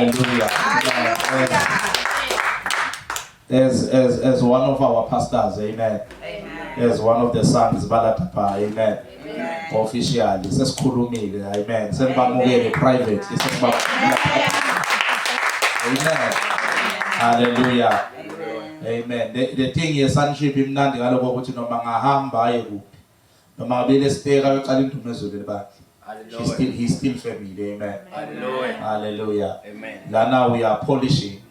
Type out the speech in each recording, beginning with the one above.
Hallelujah. Hallelujah. As one of our pastors, amen. Amen. As one of the sons balatapha, amen. Amen. Officially sesikhulumile, amen. Senibamukele privately, senibamukele. Amen. Hallelujah. Amen. The thing ye sonship imnandi ngaloko ukuthi noma ngahamba aye kuphi. Noma ngabile siteka yoqala indumezulu lebandla. She's still he's still family. Amen. Hallelujah. Hallelujah. Amen. Lana we are polishing.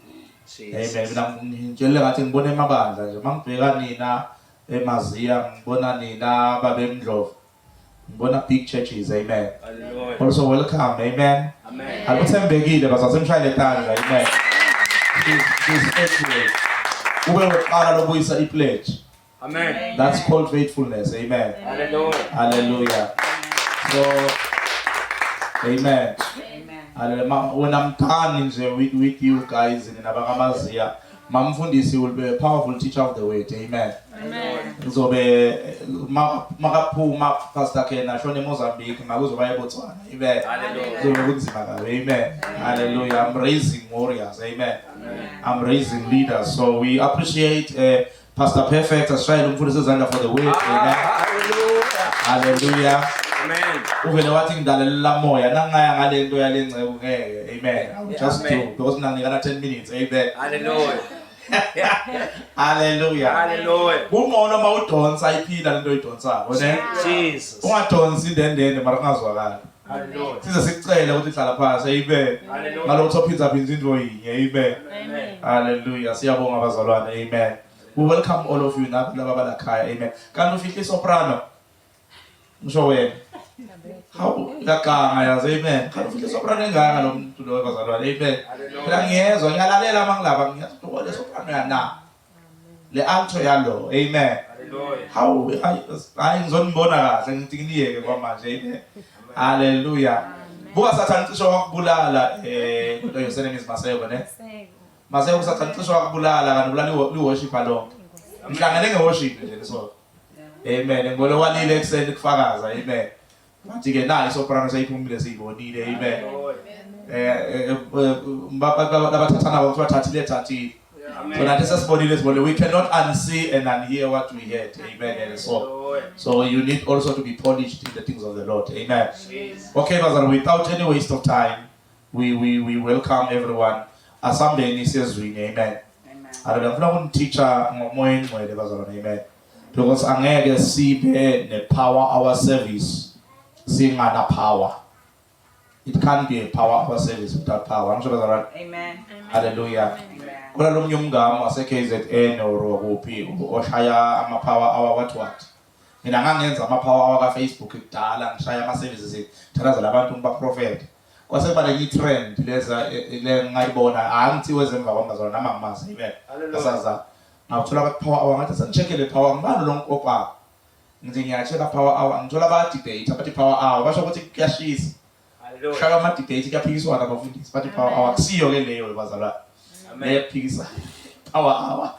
Jesus. Amen. Mina ngitshele ngathi ngibona emabandla nje mangibheka nina eMaziya, ngibona nina babeMdlovu. Ngibona big churches. Amen. Hallelujah. Also welcome. Amen. Amen. Akuthembekile basasemshayele tandla. Amen. She's faithful. Ube wokuqala lobuyisa i-pledge. Amen. That's called faithfulness. Amen. Hallelujah. Hallelujah. So amen. Amen. Hallelujah. When I'm done nje with you guys nina bakaMaziya, Mamfundisi will be a powerful teacher of the word. Amen. Amen. Kuzobe makaphuma Pastor Ken ashone eMozambique, makuzoba eBotswana. Amen. Hallelujah. Kuzobe kunzima kabi. Amen. Hallelujah. I'm raising warriors. Amen. I'm raising leaders. So we appreciate Pastor Perfect asishayele umfundisi izandla for the word. Amen. Hallelujah. Hallelujah. Amen. Uvele wathi ngidalelela moya nangaya ngalento yalengcebo ngeke. Amen. I will just Amen. do because mina nginikana 10 minutes. Amen. Hallelujah. Hallelujah. Hallelujah. Kungcono uma udonsa iphila lento oyidonsako, ne? Jesus. Ungadonsi indendende mara kungazwakali. Hallelujah. Size sikucele ukuthi hlala phansi. Amen. Hallelujah. Ngalokho uphindza phindza into yinye. Amen. Amen. Hallelujah. Siyabonga bazalwane. Amen. We welcome all of you nabo laba balakhaya. Amen. Kanti ufihle soprano. Ngisho wena. Hawu, uyaganga yazi. Amen. Kanti ufihle soprano engaka lo muntu lo, bazalwane. Amen. Phela ngiyezwa, ngiyalalela mangilaba, ngiyazwa le soprano yana. Le alto yalo. Amen. Hallelujah. Hawu, hayi, ngizonibona kahle, ngithi nginiyeke kwamanje. Amen. Hallelujah. Buka Sathane cishe wakubulala, kodwa your surname is Maseko, ne? Maseko, Sathane cishe wakubulala kanti ubulala i-worship lonke. Ngihlangene nge-worship nje leso. Amen. Ngibone walile ekuseni kufakaza. Amen. Bathi ke nayi soprano seyiphumile, siyibonile. Amen. Labathatha nabo kuthiwa thathile thathile. So nathi sesibonile, sibonile. We cannot unsee and unhear what we heard. Amen. And so you need also to be polished in the things of the Lord. Amen. Jesus. Okay, bazalwane, without any waste of time, we welcome everyone. Asambeni siyezwini. Amen. Amen. Hallelujah. Ngifuna ukuniteacha ngomoya engcwele, bazalwane. Amen. Because angeke sibe ne-power hour service singana power. It can't be a power hour service without power. Angisho, bazalwane? Amen. Hallelujah. Amen. Kuna lo mnye umngami wase-KZN or kuphi oshaya ama-power hour, what what. Mina ngangenza ama-power hour ka-Facebook kudala, ngishaya ama-services, thandazela abantu, ngibaprofetha. Kwase kuba nenye i-trend leza le ngayibona, angithiwe ezemva kwamazolo nami angimazi. Amen. Hallelujah. Asaza ngawuthola abathi power hour, ngathi sengi-check-ele power, ngibani lo nkopa, ngithi ngiya-check-a power hour, ngithola ba-debate abathi power hour basho ukuthi kuyashisa. Hallelujah. Shaka ama-debate, kuyaphikiswana abafundisi, bathi power hour kusiyo ke leyo, bazalwane. Amen. Leyokuphikisa power hour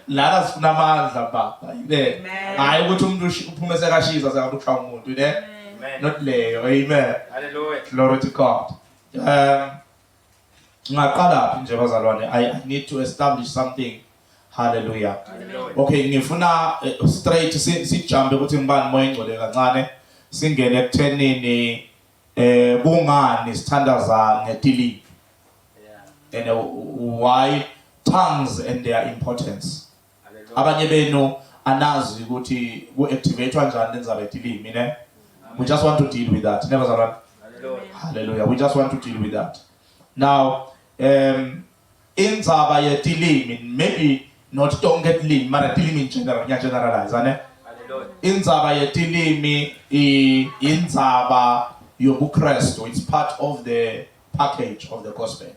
lana, sifuna amandla baba. Amen. Amen. Hayi ukuthi umuntu uphume sekashisa sekathi ushaya umuntu, ne? Amen. Not leyo. Amen. Hallelujah. Glory to God. Ngaqala phi nje, bazalwane? I need to establish something. Hallelujah. Hallelujah. Okay, ngifuna straight sijumpe ukuthi ngibani moya engcwele kancane, singene ekuthenini kungani sithandaza ngetilimi and why tongues and their importance. Hallelujah. Abanye benu anazi ukuthi ku-activate kanjani lenzaba yetilimi, ne? We just want to deal with that, never, bazalwane? Hallelujah. Hallelujah. We just want to deal with that. Now, indzaba yetilimi, maybe not tonke tilimi, mara tilimi in general, ngiya generalize, ne? Hallelujah. Indzaba yetilimi indzaba yobuKristu. It's part of the package of the gospel.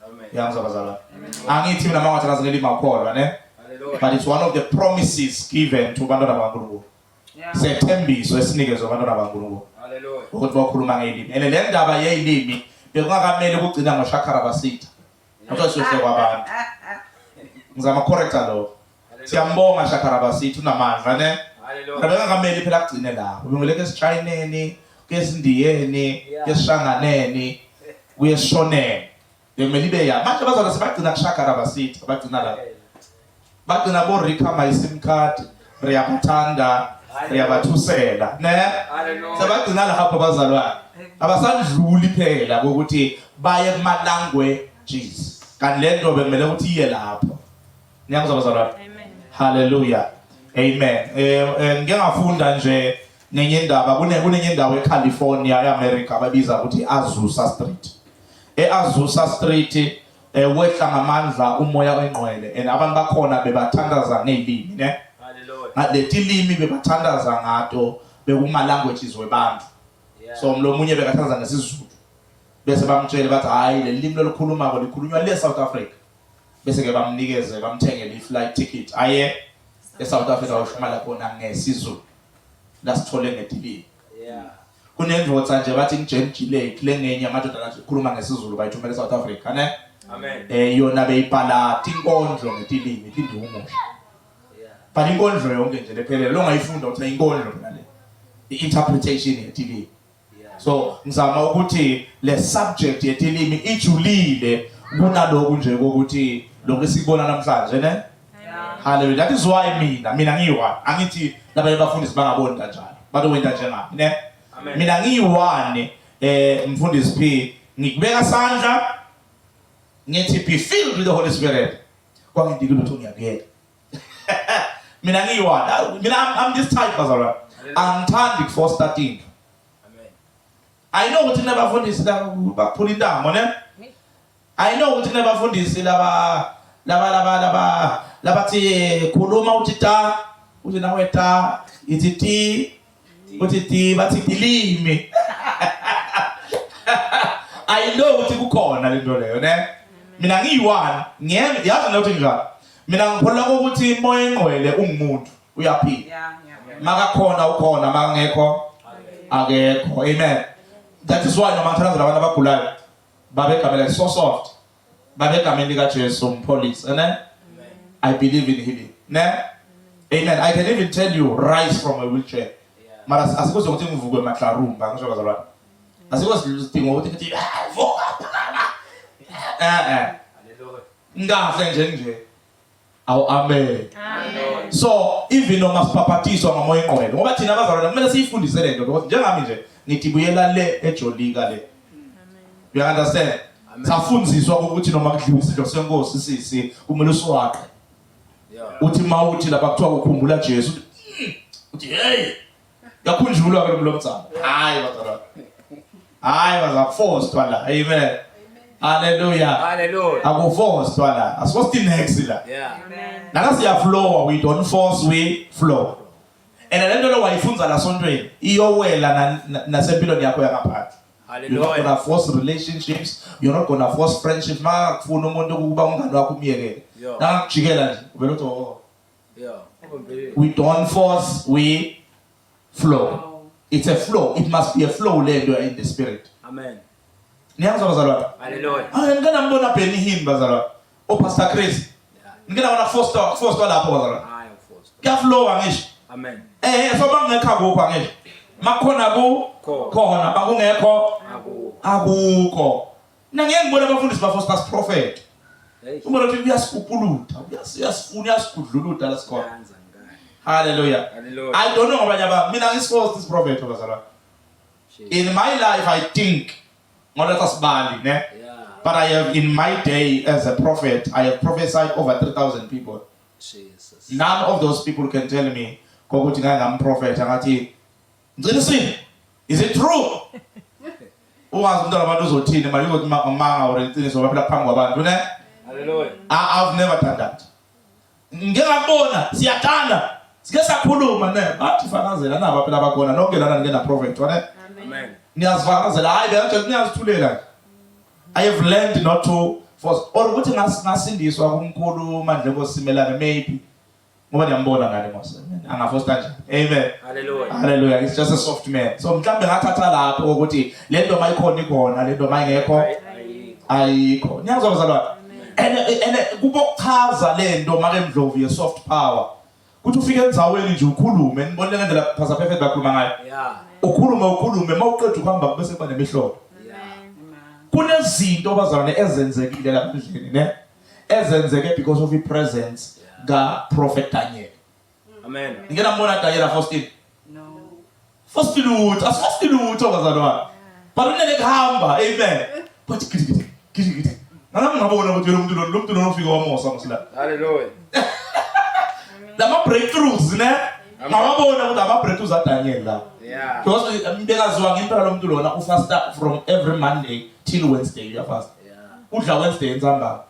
Amen. Yangizwa, bazalwane? Angithi mina mangathi ngelimi akholwa, ne? Hallelujah. But it's one of the promises given to abantwana bakaNkulunkulu. Sethembiso esinikezwe abantwana bakaNkulunkulu Hallelujah. ukuthi bakhuluma ngelimi. And le ndaba yelimi bekungakamele ukugcina ngoshakara basitha. Kuthiwa siyohle kwabantu. Ngizama corrector lo. Siyambonga Shakara Basitha, unamandla, ne? Hallelujah. Bekungakamele phela kugcine lapho. Ubengileke esiChineni, kesindiyeni, kesishanganeni. Kuyeshonela. Bekumele ibe ya. Manje bazalwane sebagcina kushagara basithi bagcina la. Bagcina bo Rika my sim card riyabathanda riyabathusela ne sebagcina lapho bazalwane abasandluli phela ukuthi baye kuma languages kanti lento bekumele ukuthi iye lapho niyakuzwa bazalwane haleluya amen eh, eh ngike ngafunda nje ngenye indaba kune kunenye indawo eCalifornia eAmerica ababiza ukuthi Azusa Street eAzusa Street eh wehla ngamandla umoya oyingcwele and abantu bakhona bebathandaza ngezilimi ne Hallelujah. letilimi bebathandaza ngato bekuma languages webantu so mlomunye bekathandaza ngesiZulu bese bamtshele bathi hayi leli limi lolukhulumako likhulunywa le South Africa bese ke bamnikeze bamthengele i-flight ticket aye e-South Africa washumala khona ngesiZulu lasithole ngedilini Yeah. kunendvodza nje bathi ngiJane Gillett lengenye amadoda la khuluma ngesiZulu bayithumela eSouth Africa ne Amen. eh yona beyibhala tinkondlo ngetilimi iphinde umusho Yeah. bhala inkondlo yonke nje lephelele longayifunda uthi inkondlo phela le i-interpretation yetilimi Yeah. so ngizama ukuthi le subject yetilimi ijulile kunaloku nje kokuthi lokhu esikubona namhlanje ne hallelujah that is why mina mina ngiyi-one angithi labanye bafundisi bangaboni kanjalo batowenta njengami ne Amen. mina ngiyi-one eh mfundisi P ngikubeka sandla ngithi be filled with the Holy Spirit kwangindika lutho ngiyakuyeka mina ngiyi-one mina I'm, I'm this type bazalwane angithandi kufoster tinto Amen. I know ukuthi kunabafundisi la bakuphula intamo ne I know ukuthi kunabafundisi laba laba laba laba labathi khuluma uthi ta uthi nawe ta ithi ti uthi ti bathi tilimi I know ukuthi kukhona lento leyo ne mina ngiyi-one ngiyeke yazi nokuthi njani mina ngikholwa ukuthi moya engcwele ungumuntu uyaphila Yeah, yeah. makakhona ukhona makangekho akekho amen that is why noma ngithandaza abantu abagulayo babegamela so soft babegameni likaJesu umpholisi amen i believe in healing ne amen i can even tell you rise from a wheelchair mara asikuze ukuthi ngivuke emahlarumba ngisho bazalwane asikho sidingo ukuthi ngithi "Ah, vuka phakama eh eh Hallelujah. ngahle nje nje awu amen Amen. so even noma sibhabhatiswa ngomoya ingqwele ngoba thina abazalwane kumele siyifundise lento because njengami nje ngithi buyela le ejolika le you understand safundiswa ukuthi noma kudliwa isidlo senkosi sisi kumele usiwaqe Yeah. uthi mawuthi lapha kuthiwa ukhumbula Jesu uthi uthi hey yakhunjulwa ke lo mtsana hayi bazalwane hayi bazaforced la amen hallelujah Hallelujah. akuforced la asiforced next la Yeah. Amen. Nala siyaflowa we don't force we flow. And le nto lo wayifunza la sontweni iyowela nasempilweni yakho yangaphandle. You're not Hallelujah. gonna force relationships, you're not gonna force friendships. Makufuna umuntu ukuba umngane wakho umyekele. Yeah. Nakakujikela nje uvela uthi oh. Yeah. Ubambelele. We don't force, we flow. It's a flow. It must be a flow lento in the spirit. Amen. Niyangizwa bazalwane? Hallelujah. Ah, ngike nambona Benny Hinn bazalwane. O Pastor Chris. Yeah. Ngike nabona Foster, Foster lapho bazalwane. Hayi force. Kuyaflowa ngisho. Amen. Eh so bangekho akukho angisho. Makhona ku Khona. khona bakungekho Akukho. akukho. Mina ngeke ngibone abafundisi ba Foster's prophet. Hey. Ubona ukuthi uyasikupuluta, uyasifuna, uyasigudluluta lasikhona. Yanza ngani. Hallelujah. Hallelujah. I don't know ngabanye abantu. Mina ngisiforce this prophet bazalwane. In my life I think ngoletha sibali ne. Yeah. But I have in my day as a prophet I have prophesied over 3000 people. Jesus. None of those people can tell me kokuthi ngake ngamprofetha ngathi ngiqinisile is it true ungazi umntwana abantu uzothini manje uzothi manga or iqiniso ngoba phela phambi kwabantu ne Hallelujah. I've never done that ngike ngakubona siyathanda sike sakhuluma ne bathi fakazela naba phela bakhona nonke lana nike naprofetha ne Amen. niyazifakazela hayi benje niyazithulela nje i have learned not to force or ukuthi ngasindiswa kumkhulu mandleko simelane maybe ngoba niyambona ngale mose angafosta nje amen Hallelujah. hallelujah it's just a soft man so mhlambe ngathatha lapho ukuthi le nto mayikhona ikhona le nto mayingekho Ayikho. ayikho niyazwa bazalwane and and kubokuchaza le nto make mdlovu ye soft power kuthi ufike endzaweni nje ukhulume nibonile ngendlela Pastor Perfect bakhuluma ngayo Yeah. ukhulume ukhulume mawuqeda ukuhamba bese kuba nemihlolo Yeah. Amen. Kunezinto bazalwane ezenzekile lapha endlini ne ezenzeke because of i-presence ka Prophet Daniel. Amen. Ngike nambona Daniel afostile. No. Fosti lutho, asifosti lutho bazalwane. But unele kuhamba, amen. But gidi gidi gidi gidi. Nami ngabona ukuthi lo muntu lo lo muntu lo ufika wamosa mosla. Hallelujah. Lama breakthroughs ne? Ngawabona ukuthi ama breakthroughs aDaniel la. Yeah. Because bekaziwa ngempela lo muntu lona ufasta from every Monday till Wednesday uyafasta. Yeah. Udla Wednesday entsambama.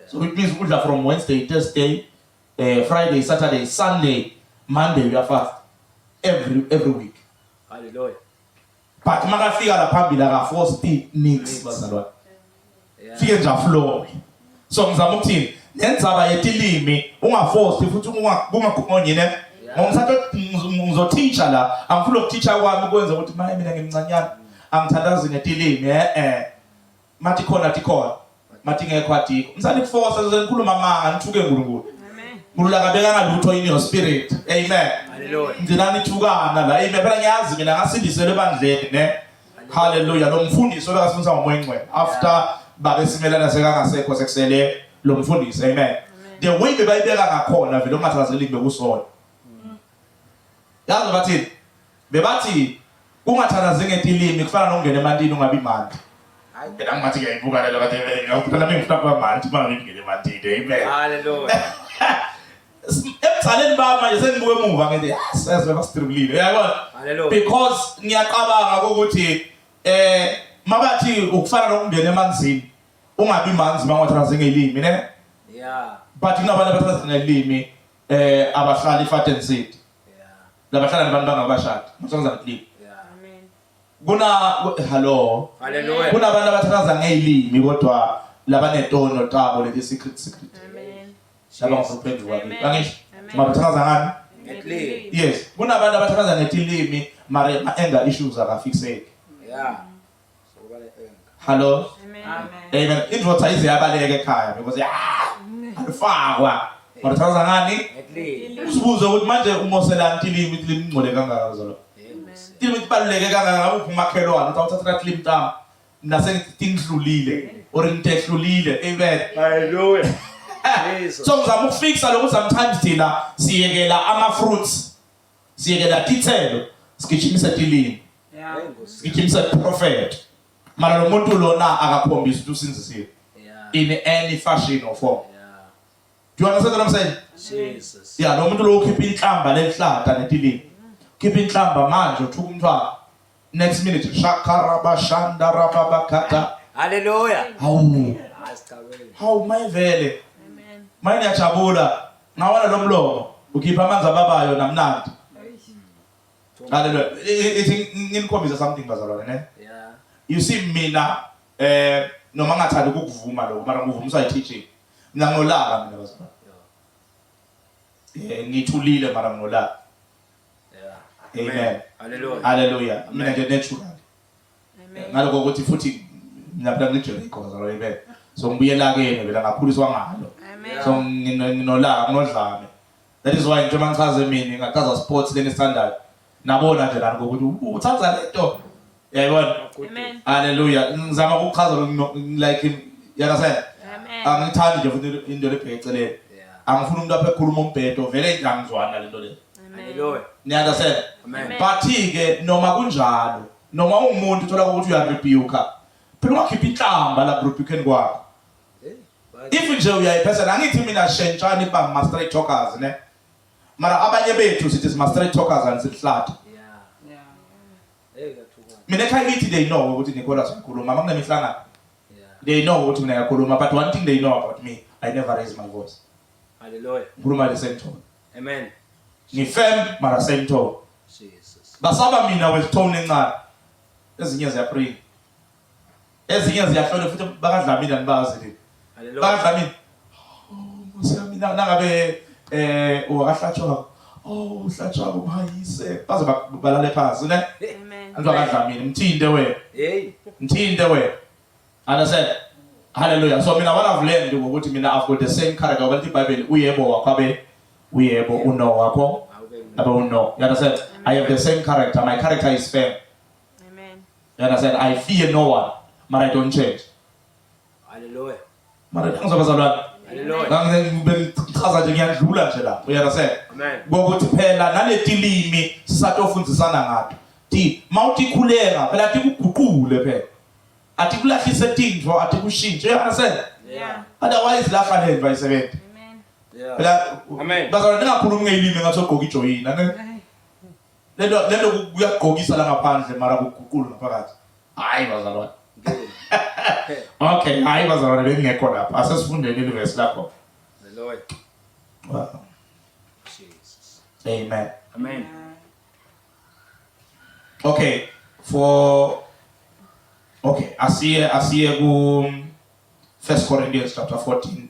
So it means udla from Wednesday, Thursday, Friday, Saturday, Sunday, Monday uyafasta every week. Hallelujah. But makafika la phambili akafosti nix bazalwane. Yeah. Fike nje aflow. So ngizama ukuthini? Nenzaba yetilimi ungafosti futhi ungakhonyi ne. Ngomthatha ngizothisha la, angifuni ukuthisha kwami kwenza ukuthi maye mina ngimncanyana. Angithandazi ngetilimi eh. Mathi khona thi khona. Mathi ngekho adikho. Msani kuforce ngikhuluma amanga nithuke uNkulunkulu. Amen. Unkulunkulu akabekanga lutho in your spirit. Amen. Hallelujah. Ngcina nithukana la. Amen. Phela ngiyazi mina ngasindiselwe ebandleni ne. Hallelujah. Lo mfundisi obekasifundisa ngomoya ongcwele. After babe simelana sekangasekho sekusele lo mfundisi. Amen. The way bebayibeka ngakhona vele ungathandazeli bekusona. Yazi bathini? Bebathi ungathandazi ngetilimi kufana nokungena emantini ungabi manti. Hayi. Mina ngingathi ngiyayibuka lelo kade ngifuna mina ngifuna kuba manti uma ngingene emantini. Amen. Hallelujah. Emzaleni bami manje sengibuke emuva ngithi yes sezwe basidribulile. Uyabona? Hallelujah. Because ngiyacabanga ukuthi mabathi ukufana nokungena emanzini ungabi manzi mangathandazi ngelimi ne? Yeah. But kunabantu abathandaza ngelimi abahlali iFaten City. Yeah. Labahlala nabantu bangabashadi. Bathandaza ngelimi. Yeah. Amen. Kuna hello. Hallelujah. Kunabantu abathandaza ngelimi kodwa labanetono tabo leti secret secret. Amen. Laba ngifuna Amen. Angisho. Amen. Mabathandaza ngani? Ngetilimi. Yes. Kunabantu abathandaza ngetilimi mara ama anger issues akafixeki. Yeah. So kuba le anger. Hello. Amen. Amen. Indoda ize yabaleka ekhaya because alifakwa. Mabathandaza ngani? Ngetilimi. Uzibuze ukuthi manje umoselani tilimi tilimi ingcole kangaka zolo. Yebo. Tilimi tibaluleke kangaka ngabe uphi umakhelwane uthi awuthathela tilimi tami. Mina sengithi or ngitehlulile. Amen. Hallelujah. Jesus. So ngizama ukufixa lokhu sometimes thina siyekela ama fruits. Siyekela tithelo, sigijimise tilimi, Yeah. Hey, Nkosi. sigijimise prophet. Mara lo muntu lona akakhombisi ukuthi usinzisiwe Yeah. in any fashion or form. Yeah. Do you understand what I'm saying? Jesus. Yeah, lo muntu lo ukhipha inhlamba lenhlata netilimi. Khipha inhlamba manje uthuka umntwana. Next minute shakaraba shandarababakata. Hallelujah. Hawu. Asicabele. Hawu mayivele. Amen. Manje ngiyajabula. Ngawona lo mlomo ukhipha amanzi ababayo namnandi. Hallelujah. Ithi nginikhombisa something bazalwane ne. Yeah. You see mina noma ngathanda ukukuvuma lokho mara ngivuma teaching. Mina ngolaka mina bazalwane. Yeah. Ngithulile mara ngolaka. Yeah. Amen. Hallelujah. Hallelujah. Mina nje natural. Amen. Ngaloko ukuthi futhi mina phela ngiJericho bazalwane amen. So ngibuyela kini phela ngakhuliswa ngalo. Amen. So nginolaka nginodlame. That is why njengoba ngichaze mina ngachaza sports leni standard. Nabona nje lana ukuthi uthatha lento. Uyayibona? Amen. Hallelujah. Ngizama ukuchaza like you understand? Amen. Angithandi nje futhi into lebheke eceleni. Yeah. Angifuni umuntu apha ekhuluma umbhedo vele nje angizwana lento le. Amen. Hallelujah. Ni understand? Amen. Amen. But ke noma kunjalo, noma ungumuntu uthola ukuthi uyarebuke. Phela ungakhipha inhlamba la rebukeni kwakho. Hey. but- If nje uyayiphesela angithi mina shentshani ba ma straight talkers ne. Mara abanye bethu sithi sima straight talkers anisihlata. Yeah. Yeah. Hey, kathukwana. Mina ekhaya kithi they know ukuthi Nicholas uyakhuluma makunemihlangano. Yeah. They know ukuthi mina ngiyakhuluma but one thing they know about me, I never raise my voice. Hallelujah. Ngikhuluma the same tone. Amen. Ngifirm mara same tone. Jesus. Basaba mina with tone encane. Ezinye ziyapringa. Ezinye ziyahlola futhi bakadlamini anibazi nini. Hallelujah. Bakadlamini. Oh, Nkosi yami nangabe uwakahlatshwa. Oh, uhlatshwa umhayise. Baze balale phansi ne. Amen. Antu akadlamini mthinte wena. Hey. Mthinte wena. Understand? Hallelujah. So mina what I've learned ukuthi mina I've got the same character ngoba lithi iBhayibheli uyebo wakho abe uyebo uno wakho abe uno. You understand? I have the same character. My character is firm. Amen. You understand? I fear no one. Mara I don't change. Hallelujah. Mara ngizwa bazalwane. Hallelujah. Ngichaza nje ngiyadlula nje lapho. You understand? Amen. Ngokuthi phela naletilimi sisatofundisana ngato. Ti mawutikhuleka phela tikuguqule phela. Atikulahlise tintfo, atikushintshe. You understand? Yeah. Otherwise lahla lento ayisebenzi. Amen. Yeah. Phela Amen. bazalwane ningakhulumi ngelimi ngathi ogqoka ijoyina ne. Lento lento kuyagqokisa la ngaphandle mara kuguqula ngaphakathi. Hayi bazalwane. Okay, hayi bazalwane bengekho lapha. Asesifundeni ilivesi lakho. Hallelujah. Wow. Jesus. Amen. Amen. Okay, for okay, asiye asiye ku 1 Corinthians chapter 14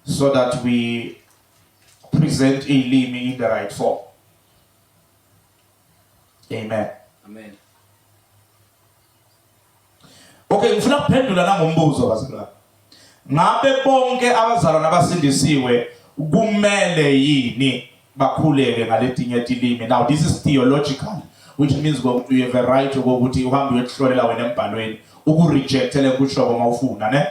so that we present ilimi in the right form. Amen. Amen. Okay, ngifuna ukuphendula nangombuzo bazalwane. Ngabe bonke abazalwane abasindisiwe kumele yini bakhuleke ngaletinye tilimi? Now this is theological which means ngokuthi you have a right ukuthi uhambe uyokuhlolela wena embhalweni ukureject le kusho uma ufuna ne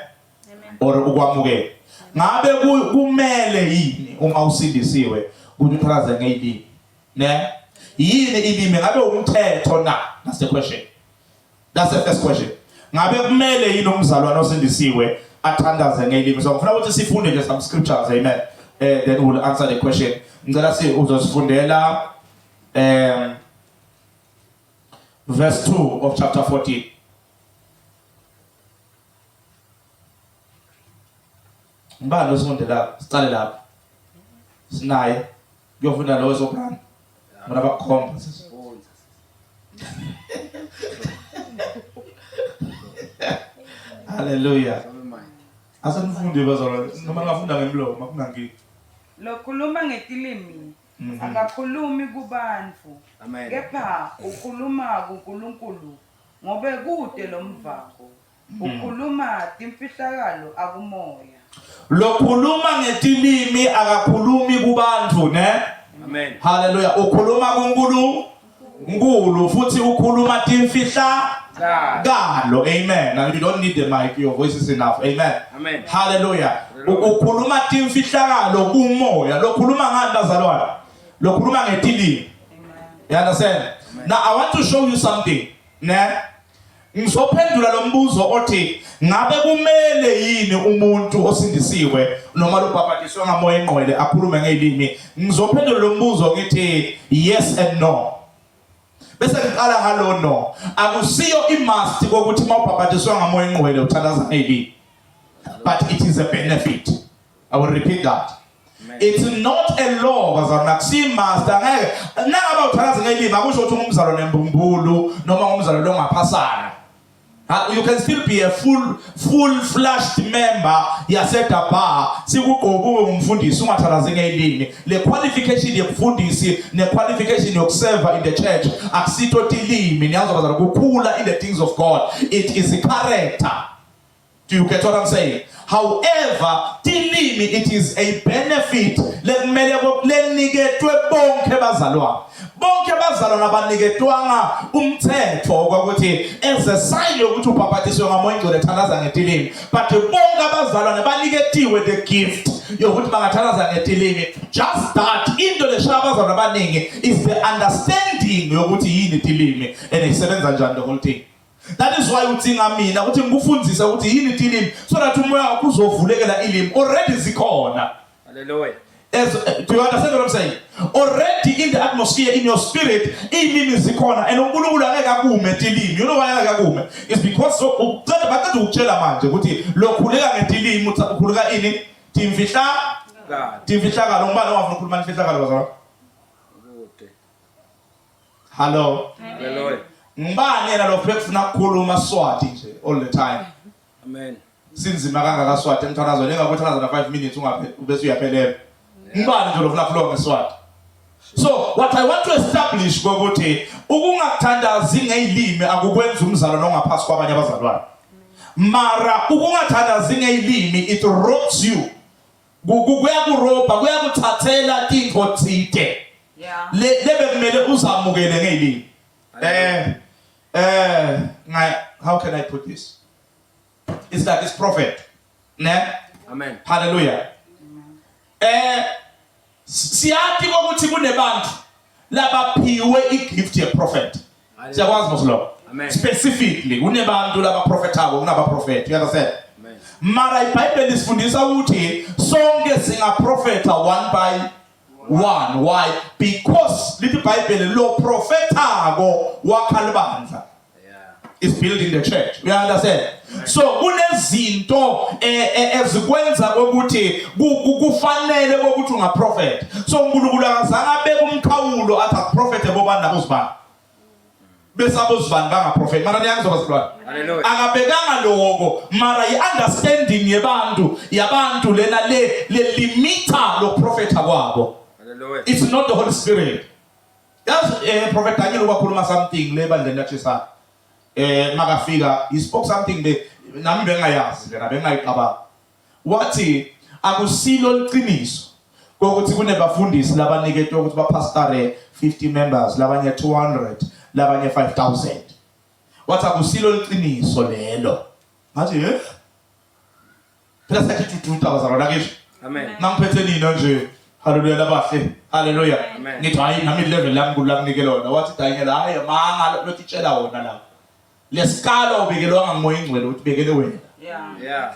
or ukwamukela. Ngabe kumele yini uma usindisiwe ukuthi uthalaze ngeyilimi? Ne? Yini ilimi ngabe umthetho na? That's the question. That's the first question. Ngabe kumele yini umzalwane osindisiwe athandaze ngelimi? So ngifuna ukuthi sifunde nje some scriptures, amen. Eh then we'll answer the question. Ngicela si uzosifundela verse 2 of chapter 14. Ngibani osifunde lapha? Sicale lapha. Sinaye. Kuyofunda lo soprano. Mina bakukhomba sisi. Hallelujah. Asenifunde bazalwane noma ngafunda ngemlomo akunankinga. Lokhuluma ngetilimi akakhulumi kubantfu Amen. kepha ukhuluma kuNkulunkulu ngobe kude lomvako ukhuluma timfihlakalo akumoya. Lokhuluma ngetilimi akakhulumi kubantu ne? Amen. Hallelujah. Ukhuluma kuNkulunkulu nkulu futhi ukhuluma timfihla kalo. Amen. And you don't need the mic, your voice is enough. Amen. Amen. Hallelujah. Ukhuluma timfihlakalo kumoya. Lokhuluma ngani bazalwane? Lokhuluma ngetilimi. You understand? Now I want to show you something. Ne? Ngizophendula lo mbuzo othi ngabe kumele yini umuntu osindisiwe noma lobhabhadiswe ngamoya engqwele akhulume ngelimi? Ngizophendula lo mbuzo ngithi yes and no. Bese ngiqala ngalo no. Akusiyo imust kokuthi mawubhabhadiswe ngamoya engqwele uthandaza ngelimi. But it is a benefit. I will repeat that. It's not a law bazalwane akusiyi master ngeke nangabe uthandaza ngelimi akusho ukuthi ungumzalwane mbumbulu noma ungumzalwane ongaphasana. You can still be a full full flushed member yaseDabar sikugqoka ube ngumfundisi ungathandazi ngelimi. Le qualification yobufundisi ne qualification yokuserve in the church akusitho tilimi niyazwa bazalwane kukhula in the things of God. It is a character. Do you get what I'm saying? However, tilimi it is a benefit lekumele leniketwe bonke bazalwane. Bonke bazalwane abaniketwanga umthetho ukuthi as a sign yokuthi ubhabhatiswe ngamoya ingcwele thandaza ngetilimi. But bonke abazalwane baniketiwe the gift yokuthi bangathandaza ngetilimi. Just that into leshaya abazalwane abaningi is the understanding yokuthi yini itilimi and isebenza njani the whole thing. That is why udzinga mina ukuthi ngikufundise ukuthi yini itilimi so that umoya wakho uzovulekela ilimi already zikhona. Hallelujah. As, do you understand what I'm saying? Already in the atmosphere in your spirit ilimi zikhona and uNkulunkulu angeke akume tilimi. You know why angeke akume? It's because so ucela baqeda ukutshela manje ukuthi lokhuleka ngetilimi ukhuleka ini? Timfihla timfihlakalo ngubani ongafuna ukukhuluma imfihlakalo bazalwane? Kude. Hello. Hallelujah. Ngibani yena lo phekufuna ukukhuluma Swati nje all the time. Amen. Sinzima kangaka Swati emthandazweni engakuthandaza na 5 minutes ungaphe bese uyaphelela. Ngibani nje lofuna ukukhuluma ngeSwati. So what I want to establish ukuthi ukungathandazi ngezilimi akukwenza umzalwane ongaphasi kwabanye abazalwane. Mara ukungathandazi ngezilimi it robs you kuyakurobha kuyakuthathela tintfo tsite Yeah. le lebe kumele uzamukele ngeyilimi eh eh how can I put this? It's like this prophet. Ne? Amen. Hallelujah. Eh siyati ukuthi kunebantu labaphiwe igift ye prophet. Siyakwazi mos lokho. Specifically kunebantu labaprofethako kunabaprofeti. You understand? Amen. Mara iBhayibheli isifundisa ukuthi sonke singaprofetha one by one. Why? Because lithi iBhayibheli lo profethako wakha libandla. Yeah. Is building the church. You understand? So kunezinto eh, eh, ezikwenza ukuthi kufanele ukuthi ungaprofet. So uNkulunkulu akazange abeke umkhawulo athi akuprofethe bobani nabozibani. Bese abozibani bangaprofet. Mara niyangizwa bazalwane? Hallelujah. Akabekanga lokho mara i-understanding yebantu yabantu lena le le limita lokuprofetha kwabo. Hallelujah. It's not the Holy Spirit. Yazi eh Prophet Daniel wakhuluma something le bandleni laJesu. Eh makafika he spoke something be nami bengayazi lena bengayicabanga. Wathi akusilo liqiniso kokuthi kunebafundisi labaniketwe ukuthi bapastore 50 members labanye 200 labanye 5000. Wathi akusilo liqiniso lelo. Ngathi eh Phela sathi dududa bazalwana ngisho. Amen. Nangiphethe nina nje. Haleluya labahle. Haleluya. Amen. Ngithi hayi nami level lami kulanginike lona. Wathi Daniel hayi manga lotitshela wona la. Lesikalo ubekelwanga ngumoya ingcwele ukuthi bekele wena. Yeah. Yeah.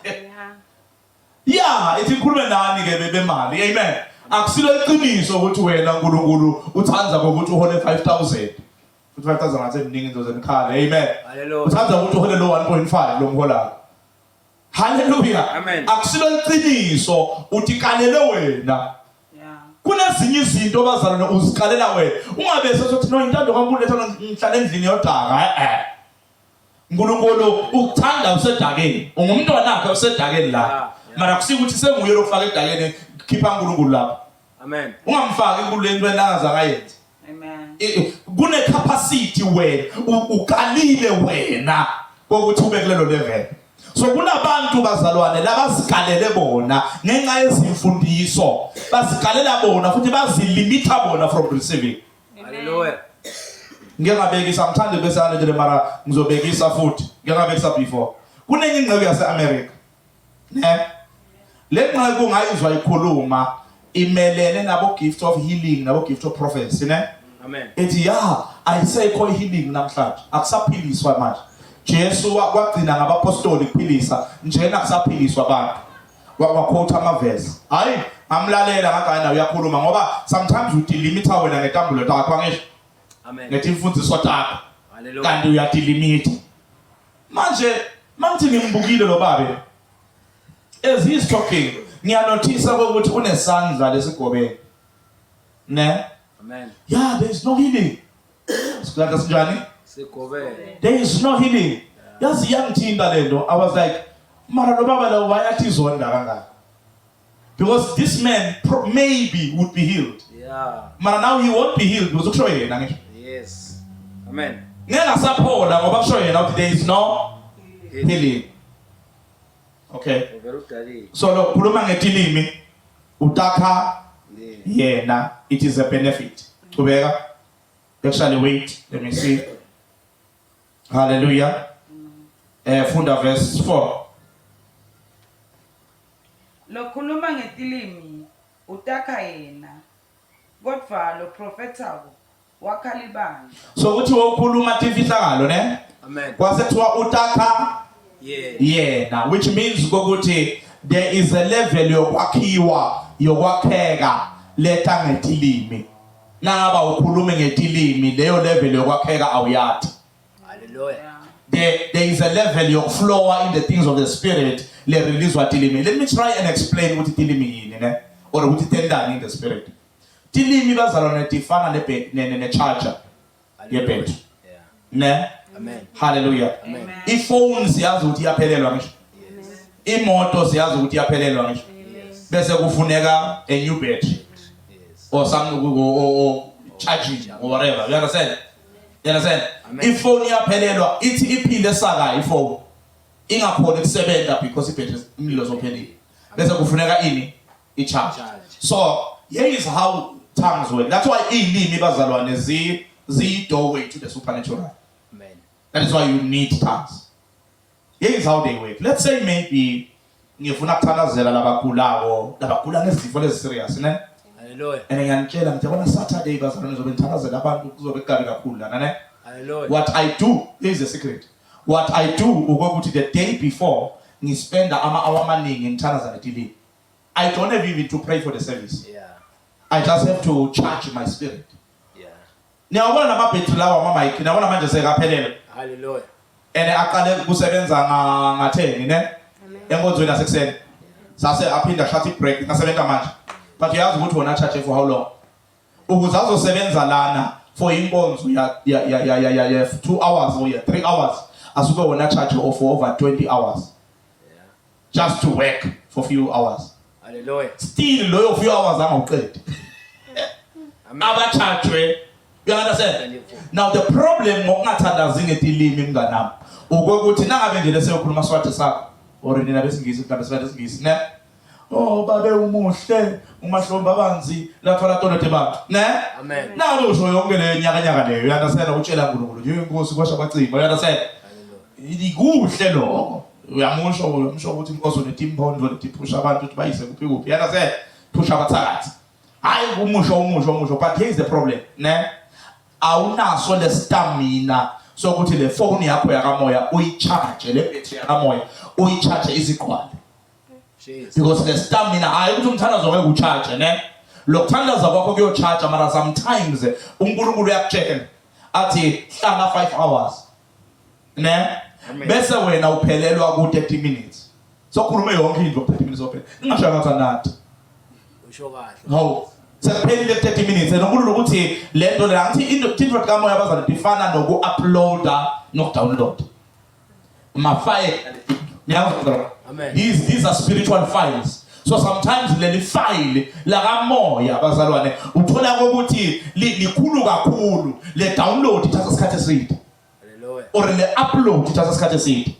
Yeah. Yeah, ithi ngikhulume nani ke bemali. Amen. Akusilo iqiniso ukuthi wena uNkulunkulu uthanda ngokuthi uhole 5000. Futhi 5000 ngathi eminingi inzoze nikhale. Amen. Hallelujah. Uthanda ukuthi uhole lo 1.5 lo mholayo. Haleluya. Amen. Akusilo iqiniso uthi kalele wena. Yeah. Kunezinye izinto bazalwane uzikalela wena. Ungabe sesothi no intando kaNkulunkulu ethola ngihlala endlini yodaka. Eh eh. uNkulunkulu ukuthanda usedakeni. Ungumntwana wakhe usedakeni la. Yeah, yeah. Mara kusikuthi senguye lokufaka edakeni khipha uNkulunkulu lapho. Amen. Ungamfaki uNkulunkulu entweni angazange ayenze. Amen. Kune capacity wena ukalile wena kokuthi ube kulelo level. So kunabantu bazalwane labazikalele bona ngenxa yezimfundiso bazikalela bona futhi bazilimitha bona from receiving. Hallelujah. Ngike ngabekisa ngithanda bese alendele mara ngizobekisa futhi ngike ngabekisa before. Kunenye ingceku yase-America ne le nceku ungayizwa ikhuluma imelene nabo gift of healing nabo gift of prophecy ne Amen. ethi ya ayisekho healing namhlanje akusaphiliswa manje Jesu wagcina ngabapostoli kuphilisa njena kusaphiliswa abantu waquote amavesi hayi ngamlalela ngathi hayi uyakhuluma ngoba sometimes udilimitha wena ngetambulo takho angisho Amen. ngetimfundiso takho Hallelujah. kanti uyadilimitha manje mangithi ngimbukile lo babe as he is talking ngiyanothisa ukuthi unesandla lesigobeni ne Amen. yeah there is no healing sikulanda sinjani Sigobele. there is no healing yazi iyangithinta lento i was like mara lo baba lo wayathi izonda kangaka because this man maybe would be healed Yeah. mara now he won't be healed because kusho yena ngisho Yes. Amen. ngeke asaphola ngoba kusho yena ukuthi there is no healing okay Uvela udalile. so lo khuluma ngetilimi utakha Yeah. yena it is a benefit qhubeka actually wait let me see hallelujah eh funda verse 4 Lokhuluma ngetilimi utakha yena, kodvwa loprofethako wakha libandla. So kuthiwa ukhuluma timfihlakalo ne Amen. kwase kuthiwa utakha Yeah. yena which means ukuthi there is a level yokwakhiwa yokwakheka leta ngetilimi nangaba ukhulume ngetilimi leyo level yokwakheka awuyathi Hallelujah. Yeah. there is a level yokuflowa in the things of the spirit le release tilimi let me try and explain ukuthi tilimi yini ne or ukuthi tendani in the spirit tilimi bazalwane tifana ne ne ne charger yebhetri Yeah. ne Amen. hallelujah Amen. ifone siyazi ukuthi iyaphelelwa ngisho Yes. imoto siyazi ukuthi iyaphelelwa ngisho Yes. bese kufuneka a new battery Yes. or some or charging or whatever you understand you understand Amen. ifone iyaphelelwa ithi iphile saka ifone ingakhoni ukusebenza because ibhetri umlilo sophelile bese kufuneka ini i-charge Charge. so here is how tongues work that's why iy'limi bazalwane zi ziyi-doorway to the supernatural Amen. That is why you need tongues. Here is how they work. Let's say maybe ngifuna kuthandazela labagulako, labagula ngezifo lezi serious, ne? Hallelujah. And ngiyanitshela ngithi yabona Saturday bazalwane ngizobe ngithandazela abantu kuzobe kukabi kakhulu lana, ne? Hallelujah. What I do, here is the secret. What I do ukuthi the day before ngispenda ama hour amaningi ngithandaza netilini. I don't have even to pray for the service. Yeah. I just have to charge my spirit. Yeah. Niyawabona namabhetri lawa ama mic, niyabona manje sekaphelele. Hallelujah. And aqale kusebenza nga 10 ne? Enkonzweni yasekuseni. Sase aphinda shut it break ngasebenza manje. But uyazi ukuthi wona charge for how long? Ukuze azosebenza lana for inkonzo ya ya ya ya ya ya, ya 2 hours or 3 hours asuke wona charge of over 20 hours. Yeah. Just to work for few hours. Hallelujah. Still loyo few hours angawuqedi. Amen. Abachajwe. You understand? Now the problem ngokungathandazi ngetilimi mnganami ukuthi nangabe nje leseyokhuluma swati sakho or nina besingisi mhlawumbe swati singisi ne Oh babe umuhle umahlombe abanzi lathwala tolo tebaba ne Amen. Nangabe usho yonke leyo nyaka nyaka leyo you understand utshela uNkulunkulu nje inkosi kwasha kwacima you understand Kuhle lokho uyamusho uyamusho ukuthi inkosi unetimpondo letiphusha abantu ukuthi bayise kuphi kuphi you understand phusha abathakathi hayi umusho umusho umusho but here is the problem ne awunaso le stamina sokuthi le phone yakho yakamoya uyicharge le battery yakamoya uyicharge izigqwale Jesus. because le stamina hayi ukuthi umthandazo ngeke ucharge ne lokuthandaza kwakho kuyocharge mara sometimes uNkulunkulu uyakutshela athi hlala 5 hours ne Amen. bese wena uphelelwa ku 30 minutes sokhulume yonke into ku 30 minutes ophela ningasho ngathi anathi Usho kahle. hawu sekuphelile 30 minutes nokulula ukuthi lento le angithi into into kamoya abazali ifana noku uploada noku download ma file niyazwa Amen. these are spiritual files so sometimes leli file lakamoya bazalwane uthola ukuthi likhulu kakhulu le download ithatha isikhathi eside Hallelujah. or le upload ithatha isikhathi eside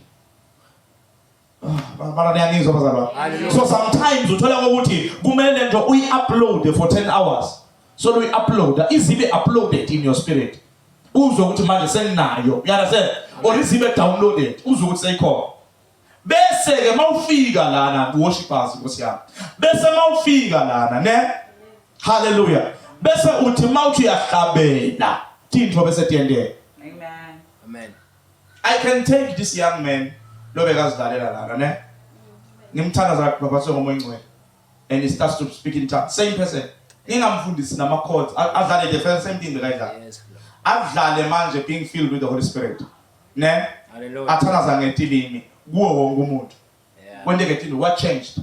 Ah, bana niyangizwa bazalwane Hallelujah. so sometimes uthola ukuthi kumele lento uyi-upload for 10 hours so uyi-uploada izibe uploaded in your spirit uzwe ukuthi manje senginayo you understand or izibe downloaded uzwe ukuthi seyikhona bese ke mawufika lana worshipers nkosi yami bese mawufika lana ne hallelujah bese uthi mawuthi uyahlabela tintfo bese tiyenteka Amen. Amen. I can take this young man lo bekazidlalela lana ne ngimthanda zakhe baba songomoya ingcwele and he starts to speak in tongues same person ngingamfundisi nama chords adlale the first same thing bekayidlala Yes. Lord. adlale manje being filled with the Holy Spirit ne Hallelujah. athandaza ngetilimi kuwo wonke umuntu Yeah. kwenteke tini what changed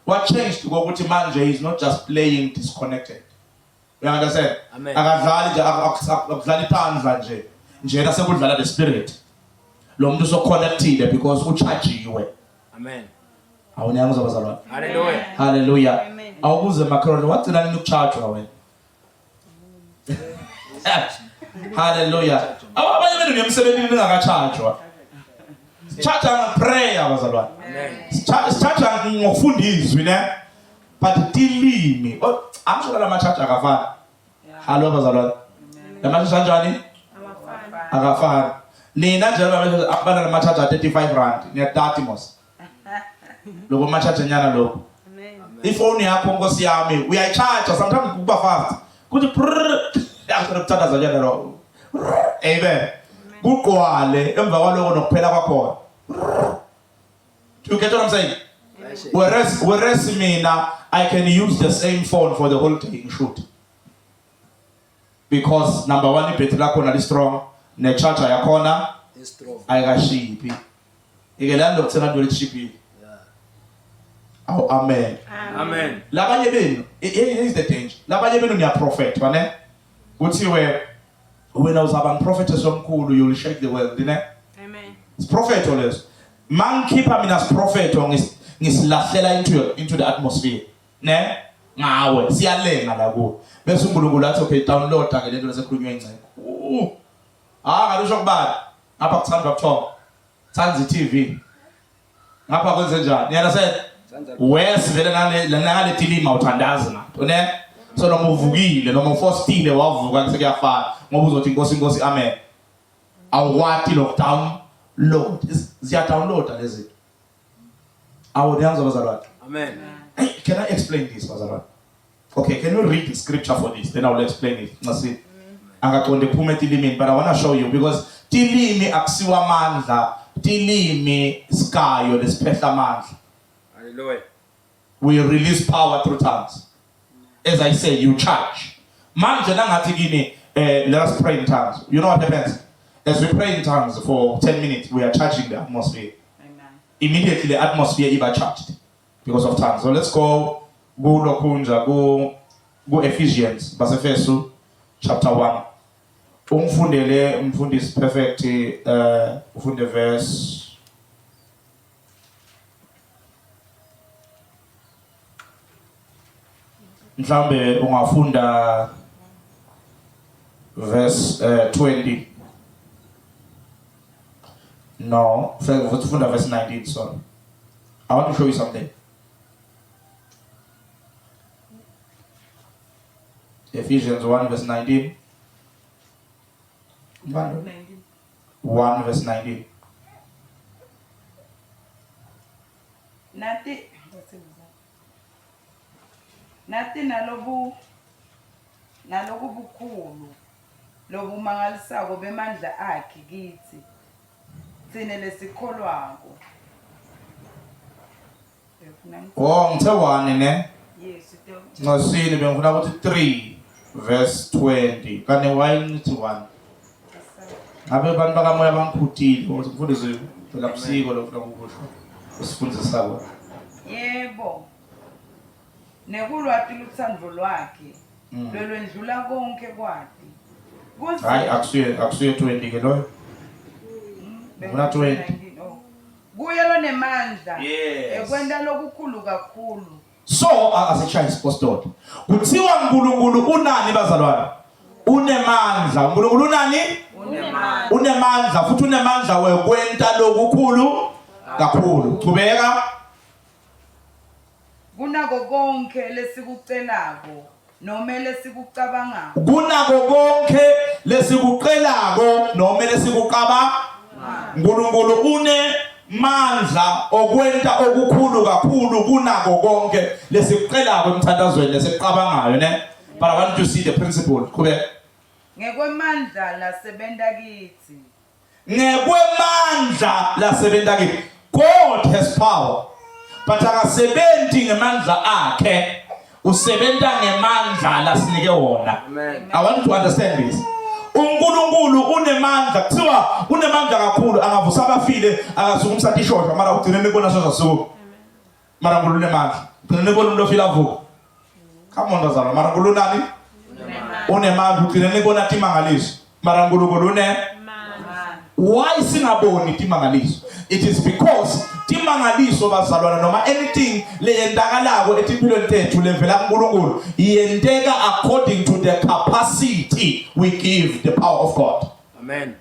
what changed kokuthi manje he's not just playing disconnected you understand Amen. akadlali nje akudlali itandla nje njena sekudlala the spirit lo muntu usoconnectile because uchajiwe Amen. awuniyangizwa bazalwane Hallelujah. haleluya Amen. awubuze macaroni wagcina nini ukuchajwa wena haleluya abanye benu niyemsebenzini ningakachajwa sichaja ngeprayer bazalwane Amen. sichaja ngokufunda izwi ne but tilimi oh, angisho la ma-charge akafani hallo bazalwane la ma-charge anjani akafani nina nje abana lama-charge a-35 rand niyatati mos loko ma-charge nyana lokho ifoni yakho nkosi yami uyayicharge sometimes kuba fast kuthi prrr yakuthola ukuthandaza njena lo amen kugqwale emva kwaloko nokuphela kwakhona Do you get what I'm saying? Whereas mina I can use the same phone for the whole day ngishoot. Because number 1 ibhetri lakhona li strong ne charger yakhona Is strong. ayikashiphi. Ike la lokuthenga into lechipile. Yeah. Awu amen. Amen. Labanye benu here is the danger. Labanye benu niyaprofetwa ne? Kuthiwe wena uzaba ngiprophetess omkhulu you will shake the world ne? Amen. Siprofetho leso. Mangikhipha mina siprofetho ngisilahlela into the atmosphere ne? Ngawe siyalenga la kuwe. Bese uNkulunkulu athi okay download ke lento lesekhulunywa inceke. Ah ngalusho kubani? Ngapha kuthandwa kuthonga. Thanda i-TV. Ngapha kwenze njani? You understand? Wes vele nale nale tilima uthandazi ngato ne? So noma uvukile noma ufostile wavuka sekuyafana ngoba uzothi inkosi inkosi amen. Awukwati lockdown load. Ziya download lezi. Awu niyangizwa bazalwane. Amen. Hey, can I explain this bazalwane? Okay, can you read the scripture for this? Then I will explain it. Ngasi. Angaqonde kuphume etilimini but I want to show you because tilimi akusiwa amandla, tilimi sikayo lesiphehla amandla. Hallelujah. We release power through tongues. As I say, you charge. Manje nangathi kini let us pray in tongues. You know what happens? As we pray in tongues for 10 minutes, we are charging the atmosphere. Amen. Immediately the atmosphere iba charged because of tongues. So let's go kulokhunja ku ku Ephesians basefesu chapter 1. Ungifundele umfundisi perfect ufunde verse mhlambe ungafunda verse 20 no ufunda verse 19 sorry I want to show you something Ephesians 1 verse 19 1 verse 19 Nati Nati nalobu nalokubukhulu lobumangalisako bemandla akhe kithi tsine lesikholwako. Oh ngithe 1 ne Yes, Ncosini bengifuna ukuthi 3 verse 20 kane why ngithi 1 ngabe abantu bakamoya bangikhutile ukuthi mfundisi phela busiko lokhu lokusho usifundisa kona Yebo. Nekulwati lutsandvo lwakhe lolwendlula konke kwati. Kuze hayi akusuye akusuye 20 ke loyo Ngifuna 20. Oh. Kuye lonemandla Yes. ekwenta lokukhulu kakhulu. So asishaya isipostoli. Kuthiwa uNkulunkulu unani bazalwane? Unemandla. uNkulunkulu unani? Unemandla. Unemandla futhi unemandla wekwenta lokukhulu kakhulu. Chubeka. Kunako konke lesikucelako noma lesikucabangako. Kunako konke lesikucelako noma lesikuqaba uNkulunkulu unemandla okwenta okukhulu kakhulu kunako konke lesikucelako emthandazweni lesikucabangayo ne but I want you to see the principle qhubeka Ngekwemandla lasebenta kitsi. Ngekwemandla lasebenta kithi. God has power but akasebenti ngemandla akhe usebenta ngemandla lasinike wona. Amen. I want you to understand this. uNkulunkulu unemandla kuthiwa unemandla kakhulu angavusa abafile akasukumisa tishosha mara ugcine nibona shosha suku mara uNkulunkulu unemandla ugcine nibona umuntu ofile avuka come on bazalwane mara uNkulunkulu unani unemandla ugcine nibona timangaliso mara uNkulunkulu une why singaboni timangaliso it is because timangaliso bazalwana noma anything leyendakalako etimpilweni tethu levela kuNkulunkulu yenteka according to the capacity we give the power of God Amen.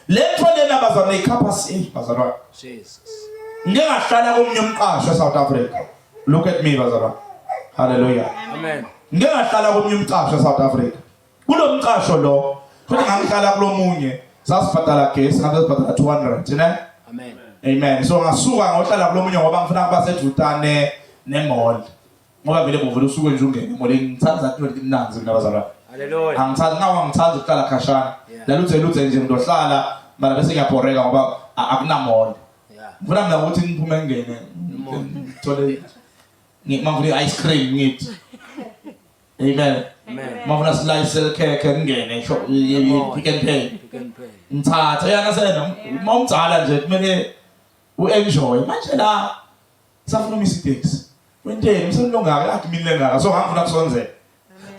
Lento lena bazalwane icapacity bazalwane. Jesus. Ngike ngahlala komunye umqasho eSouth Africa. Look at me bazalwane. Hallelujah. Amen. Ngike ngahlala komunye umqasho eSouth Africa. Kulo mqasho lo, futhi ngangihlala kulomunye, sasibhadala gesi, ngabe sibhadala 200, ne? Amen. Amen. So ngasuka ngohlala kulomunye ngoba ngifuna kuba sedutane nemall. Ngoba vele bovele usuke nje ungene emall ngithanda into elimnanzi mina bazalwane. Hallelujah. Angithandi nawa ngithanda ukuhlala khashana. Yeah. Laluthe luthe nje ngizohlala mara bese ngiyabhoreka ngoba akunamall. Yeah. Ngifuna mina ukuthi ngiphume ngingene ngithole ngifuna i-ice cream ngithi. Amen. Amen. Mafuna slice lekhekhe ngingene sho pick and pay. Pick and pay. Ngithatha yana sena uma umdala nje kumele uenjoy. Manje la safuna umisa itaxi. Wenteni umsebenzi ongaka admin lengaka so ngangifuna kusonzela.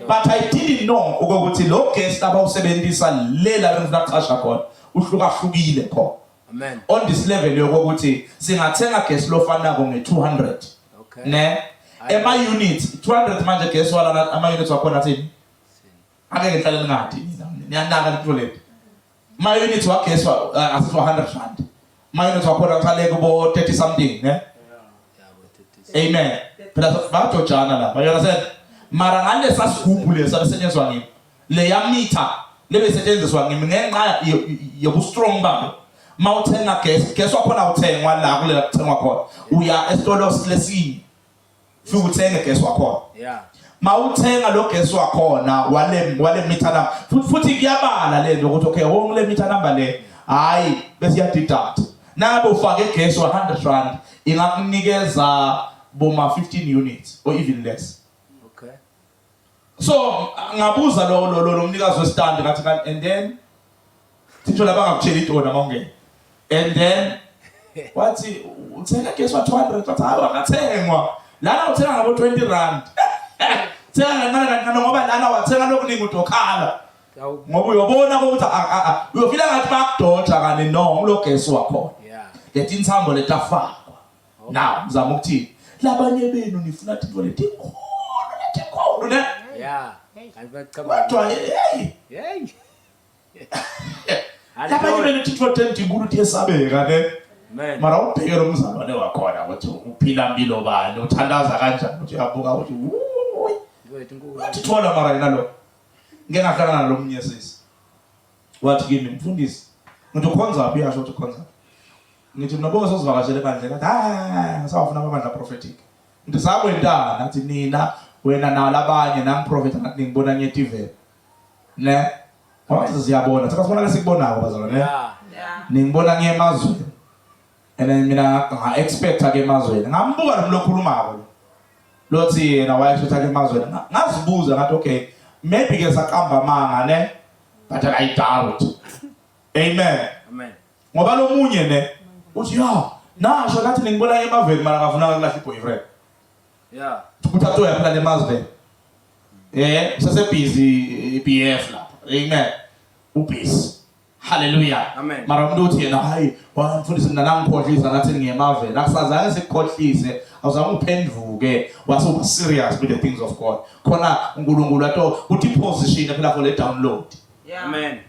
But I didn't know ukuthi lo guest abawusebenzisa lela bengifuna kuqasha khona uhlukahlukile khona. Amen. On this level yokuthi singathenga guest lofanako nge-200. Okay. Ne? Ema units 200 manje guest wala ama units wakhona athini? Ake ngihlale ningathi nina niyanaka lento leti. Ma units wagesi asithi 100 rand. Ma units wakhona kuqale kubo 30 something ne? Yeah, but it is. Amen. Phela bayajojana la. You understand? Mara ngalesa sigubhu lesa besetshenziswa ngimi. Leya meter Lebesetshenziswa ngimi ngenxa yobu strong babo. Mawuthenga gas, gas wakhona uthengwa la kulela kuthengwa khona. Uya esitolo lesinye. Fika uthenge gas wakhona. Yeah. Mawuthenga lo gas wakhona wale meter number. Futhi kuyabala le nto ukuthi okay, wonke le meter number le hayi bese iyadeduct. Nangabe ufake gas wa 100 rand ingakunikeza boma 15 units or even less. Okay. So ngabuza lo mnikazi westand ngathi and then titho laba ngakutshela itona mawungena. And then wathi uthenga gas wa 200 wathi hayi wakathengwa. Lana uthenga ngabo 20 rand. Thenga kancane kancane ngoba lana wathenga lokuningi udokhala. Ngoba uyobona ukuthi uyofila ngathi bakudoja kani no ngulo gesi wakhona. Yeah. Letintsambo letafakwa. Now ngizama ukuthini? Labanye benu nifuna tintfo letikhulu letikhulu ne? Yeah. Kanti bacabanga. Kodwa hey. Hey. Labanye benu tintfo tentikhulu tiyesabeka ne? Amen. Mara ubheke lo mzalwane wakhona ukuthi uphila mpilo bani, uthandaza kanjani, uthi uyabuka ukuthi wuyi. Wathi thola mara yena lo. Ngeke ngahlangana nalomunye sisi. Wathi kimi mfundisi, ngithi ukhonza phi yasho ukuthi ukhonza. Ngithi mina bonke sozivakashela ebandleni athi hayi ngisawafuna amabandla prophetic. Ngithi sakwentana athi nina wena nalabanye nangiprofetha ngathi ningibona nyetiveni. Ne? Wathi siyabona, thina sibona lesikubonako bazalwane. Ne? Yeah. Ningibona ngiyemazweni. And then mina nga expecta ke emazweni. Ngambuka lo lokhulumako lo. Lothi yena wayeshotha ke emazweni. Ngazibuza ngathi okay, maybe ke saqamba amanga ne? But I doubt. Amen. Amen. Ngoba lo munye ne uthi ya nasho ngathi ningibona emaveni mara akafuna ukulahla i-boyfriend. Yeah. Ukuthi uya phela lemazweni. Usase busy BF lapha. Amen. Ubusy. Hallelujah. Amen. Mara umuntu uthi yena hayi wamfundisi mina nangikhohlisa ngathi ngiyemaveni. Akusazange sikukhohlise, awuzange uphenduke wase uba serious with the things of God. Khona uNkulunkulu ato uthi position phela for le download. Yeah. Amen.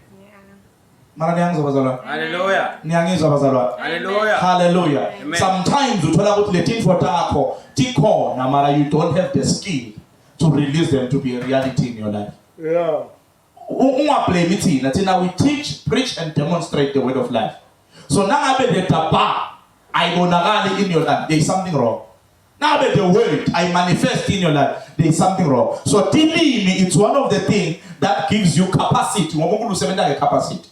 Mara niyangizwa bazalwane? Hallelujah. Niyangizwa bazalwane? Hallelujah. Hallelujah. Amen. Sometimes uthola ukuthi le tintfo takho tikhona mara you don't have the skill to release them to be a reality in your life. Yeah. Ungablame thina, thina we teach, preach and demonstrate the word of life. So nangabe the taba ayibonakali in your life, there is something wrong. Nangabe the word I manifest in your life, there is something wrong. So tilimi, it's one of the things that gives you capacity. Ngoba uNkulunkulu usebenza ngecapacity.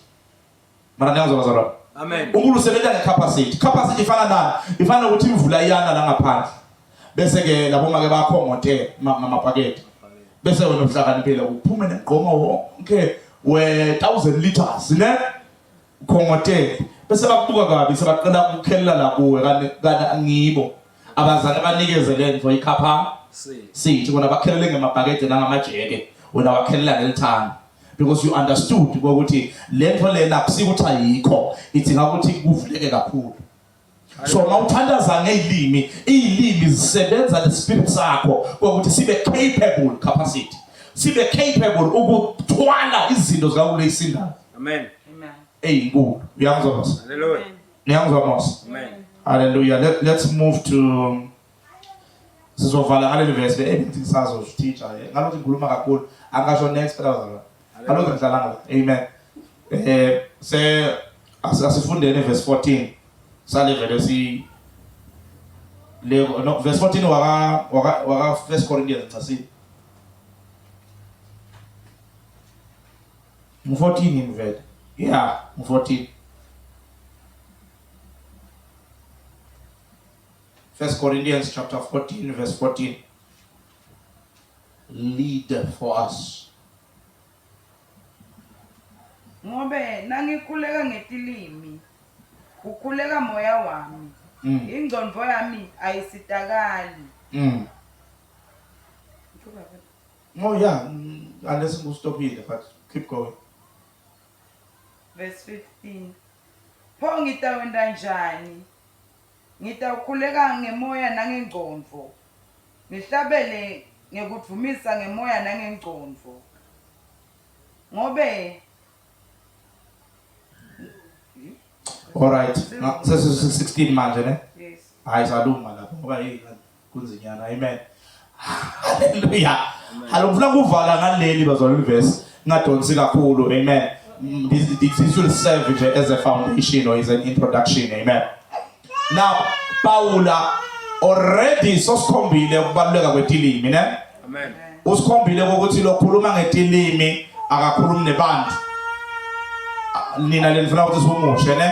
Mara niyangizwa bazalwane? Amen. uNkulunkulu usebenza ngecapacity. Capacity ifana nani? Ifana nokuthi imvula iyana la ngaphandle. Bese ke labo make bakhongotela ngamabhakede. Bese wena uhlakaniphile uphume nemgqomo wonke we 1000 liters ne? Ukhongotele. Bese bakubuka kabi sebaqala ukukhelela la kuwe kanti ngibo. Abazange banikeze lento ikhapha sithi bona bakhelele ngamabhakede nangamajeke wena wakhelela ngelithanga because you understood ukuthi lento lena akusikuthi ayikho idinga ukuthi kuvuleke kakhulu. So mawuthandaza ngezilimi, izilimi zisebenza nespirit sakho ukuthi sibe capable capacity, sibe capable ukuthwala izinto zikaNkulunkulu. Amen. Amen. Eyinkulu. Uyangizwa boss? Hallelujah. Niyangizwa boss? Amen. Hallelujah. Let's move to sizovala ngaleli verse le ebithi ngisazo teacher ngalokho ngikhuluma kakhulu angasho next phela bazalwane. Ngalokho ngihlala ngala. Amen. Se asifundeni verse 14. Sale vele si le no verse 14 waka 1 Corinthians ngicasile. 14 ngivele. Yeah, 14. 1 Corinthians chapter 14 verse 14. Lead for us. Ngobe nangikhuleka ngetilimi ukhuleka moya wami. Ingqondo yami ayisitakali. Oh yeah, unless ngustopile but keep going. Verse 15. Pho ngitawenda njani? Ngitawukhuleka ngemoya nangengqondo. Ngihlabele ngekudvumisa ngemoya nangengqondo. Ngobe All right. Sesi 16 manje ne? Yes. Hayi saluma lapho ngoba hey kunzinyana. Amen. Hallelujah. Halo ngifuna ukuvala ngaleli bazalwane verse. Ngadonsi kakhulu, amen. This will serve nje as a foundation or as an introduction, amen. Now Paula already sosikhombile ukubaluleka kwetilimi, ne? Amen. Usikhombile ukuthi lokhuluma ngetilimi akakhulumi nebantu. Nina lenifuna ukuthi sihumushe, ne?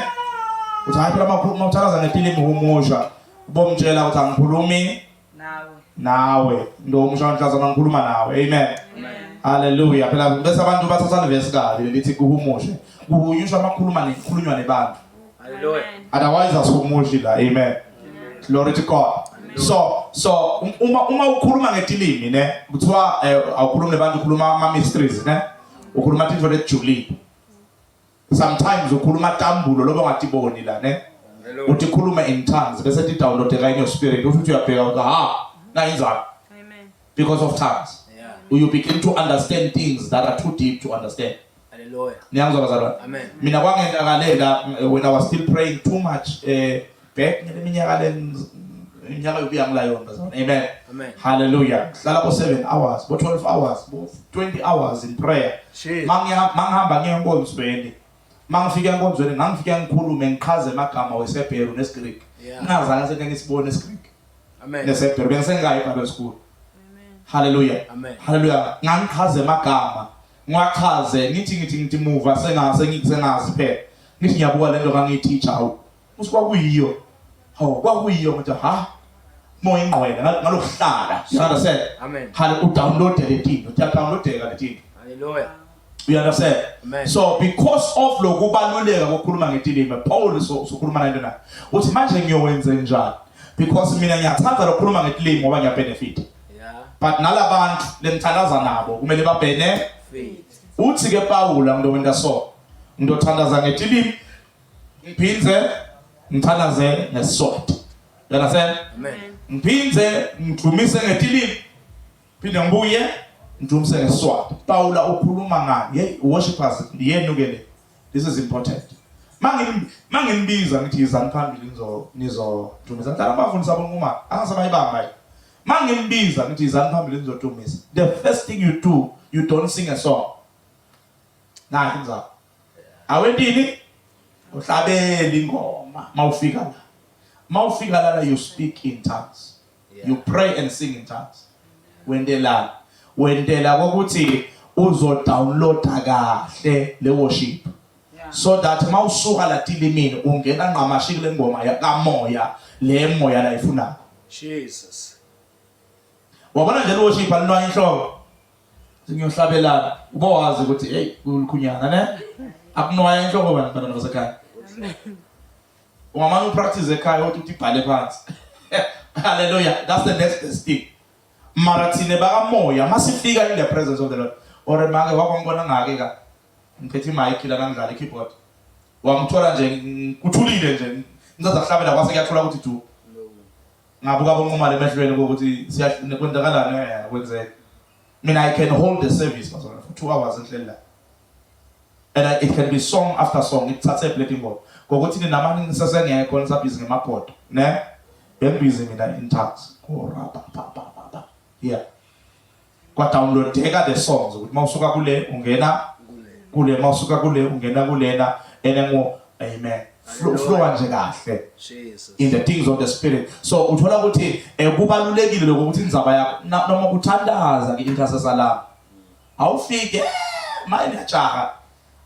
Uthi hayi phela makhuluma uthakaza ngetilimi humusha. Ubomtshela ukuthi angikhulumi nawe. Nawe ndomusha nhlazana ngikhuluma nawe. Amen. Hallelujah. Phela bese abantu bathatha levesi kabi lelithi kuhumushe. Kuhunyushwa makhuluma nekhulunywa nebantu. Hallelujah. Otherwise asihumushi la. Amen. Glory to God. So uma ukhuluma ngetilimi ne kuthiwa awukhulumi nebantu, ukhuluma ama mysteries ne, ukhuluma tintfo letijulile. Sometimes ukhuluma tambulo lobo ngatiboni la ne, uthi khuluma in tongues bese ti downloadeka in your spirit, uthi uyabheka uthi ha na inzalo. Amen. Because of tongues you begin to understand things that are too deep to understand. Hallelujah. Niyangizwa bazalwane? Amen. Mina kwangentakalela when I was still praying too much back ngeminyaka le iminyaka yokuya ngilayona bazalwane. Amen. Amen. Hallelujah. Hlala bo 7 hours, bo 12 hours, bo 20 hours in prayer. Shit. Mangihamba ngiye enkonzweni. Mangifika enkonzweni ngangifika ngikhulume ngichaze amagama wesebheru nesiGreek. Ngingazange seke ngisibone isiGreek. Amen. Nesebheru bengisengayi eBible school. Hallelujah. Amen. Hallelujah. Ngangichaze amagama. Ngiwachaze ngithi muva sengazi phela. Ngithi ngiyabuka lento ngangiyiteacher hawu. Usikwakuyiyo. Hawu kwakuyiyo ngithi ha. Moya ingqwele ngalokuhlala. You understand? Amen. Hallelujah. Udownload le tinto. Uyadownloadeka le tinto. Hallelujah. You understand? Amen. So because of lokubaluleka kokukhuluma ngetilimi, Paul sokhuluma nento na. Uthi manje ngiyowenza njani? Because mina ngiyathanda lokukhuluma ngetilimi ngoba ngiyabenefit. Yeah. But nalabantu lengithandaza nabo kumele babene Faith. Uthi ke Paul ngidowenda so. Ngidothandaza ngetilimi ngiphindze ngithandaze ngesword. You understand? Amen. Ngiphindze ngidumise ngetilimi. Phinde ngibuye ngidumise ngesword. Paula ukhuluma ngani? Hey worshipers yenu ke le. This is important. Mangimbiza ngithi yizani phambili nizodumisa. Mhlawumbe abafundisi abonquma angasabayibamba. Mangimbiza ngithi yizani phambili nizodumisa. The first thing you do, you don't sing a song. Nathi mzala. Awentini? Uhlabela ingoma mawufika la. Mawufika la you speak in tongues. You pray and sing in tongues. Wentelana. Wentela ukuthi uzodownloada kahle le worship. So that mawusuka la tilimini ungena ngqamashi kule ngoma kamoya le moya la ifunako. Jesus. Wabona nje worship alinwa inhloko. Singiyohlabelana ubowazi ukuthi hey kulukhunyana ne akunwaya inhloko bani bantwana basekhaya. Ungamane upractice ekhaya uthi ibhale phansi. Hallelujah. That's the next best thing. Mara thina bakamoya masifika in the presence of the Lord. Or make wakwangibona ngake ka ngiphethe imic la ngidlala i-keyboard. Wangithola nje kuthulile nje ngizaza kuhlabela kwase kuyathola ukuthi du. Ngabuka bonquma lemehlweni ukuthi siyakwenzakalani kwenzeka. Mina I can hold the service for 2 hours enhleli la. And it can be song after song ithathe plate ingoma. Ngokuthi nina manje nisasengekho nisabhizi ngemabhodo, ne? Bengibhizi mina in tongues. Go ra pa pa pa pa pa. Yeah. Kwa downloadeka the songs ukuthi mawusuka kule ungena kule, mawusuka kule ungena kulena ene ngo amen. Flow nje kahle. Jesus. In the things of the spirit. So uthola ukuthi kubalulekile lokho ukuthi indzaba yakho noma kuthandaza ke intercessor la. Awufike manje uyajaha.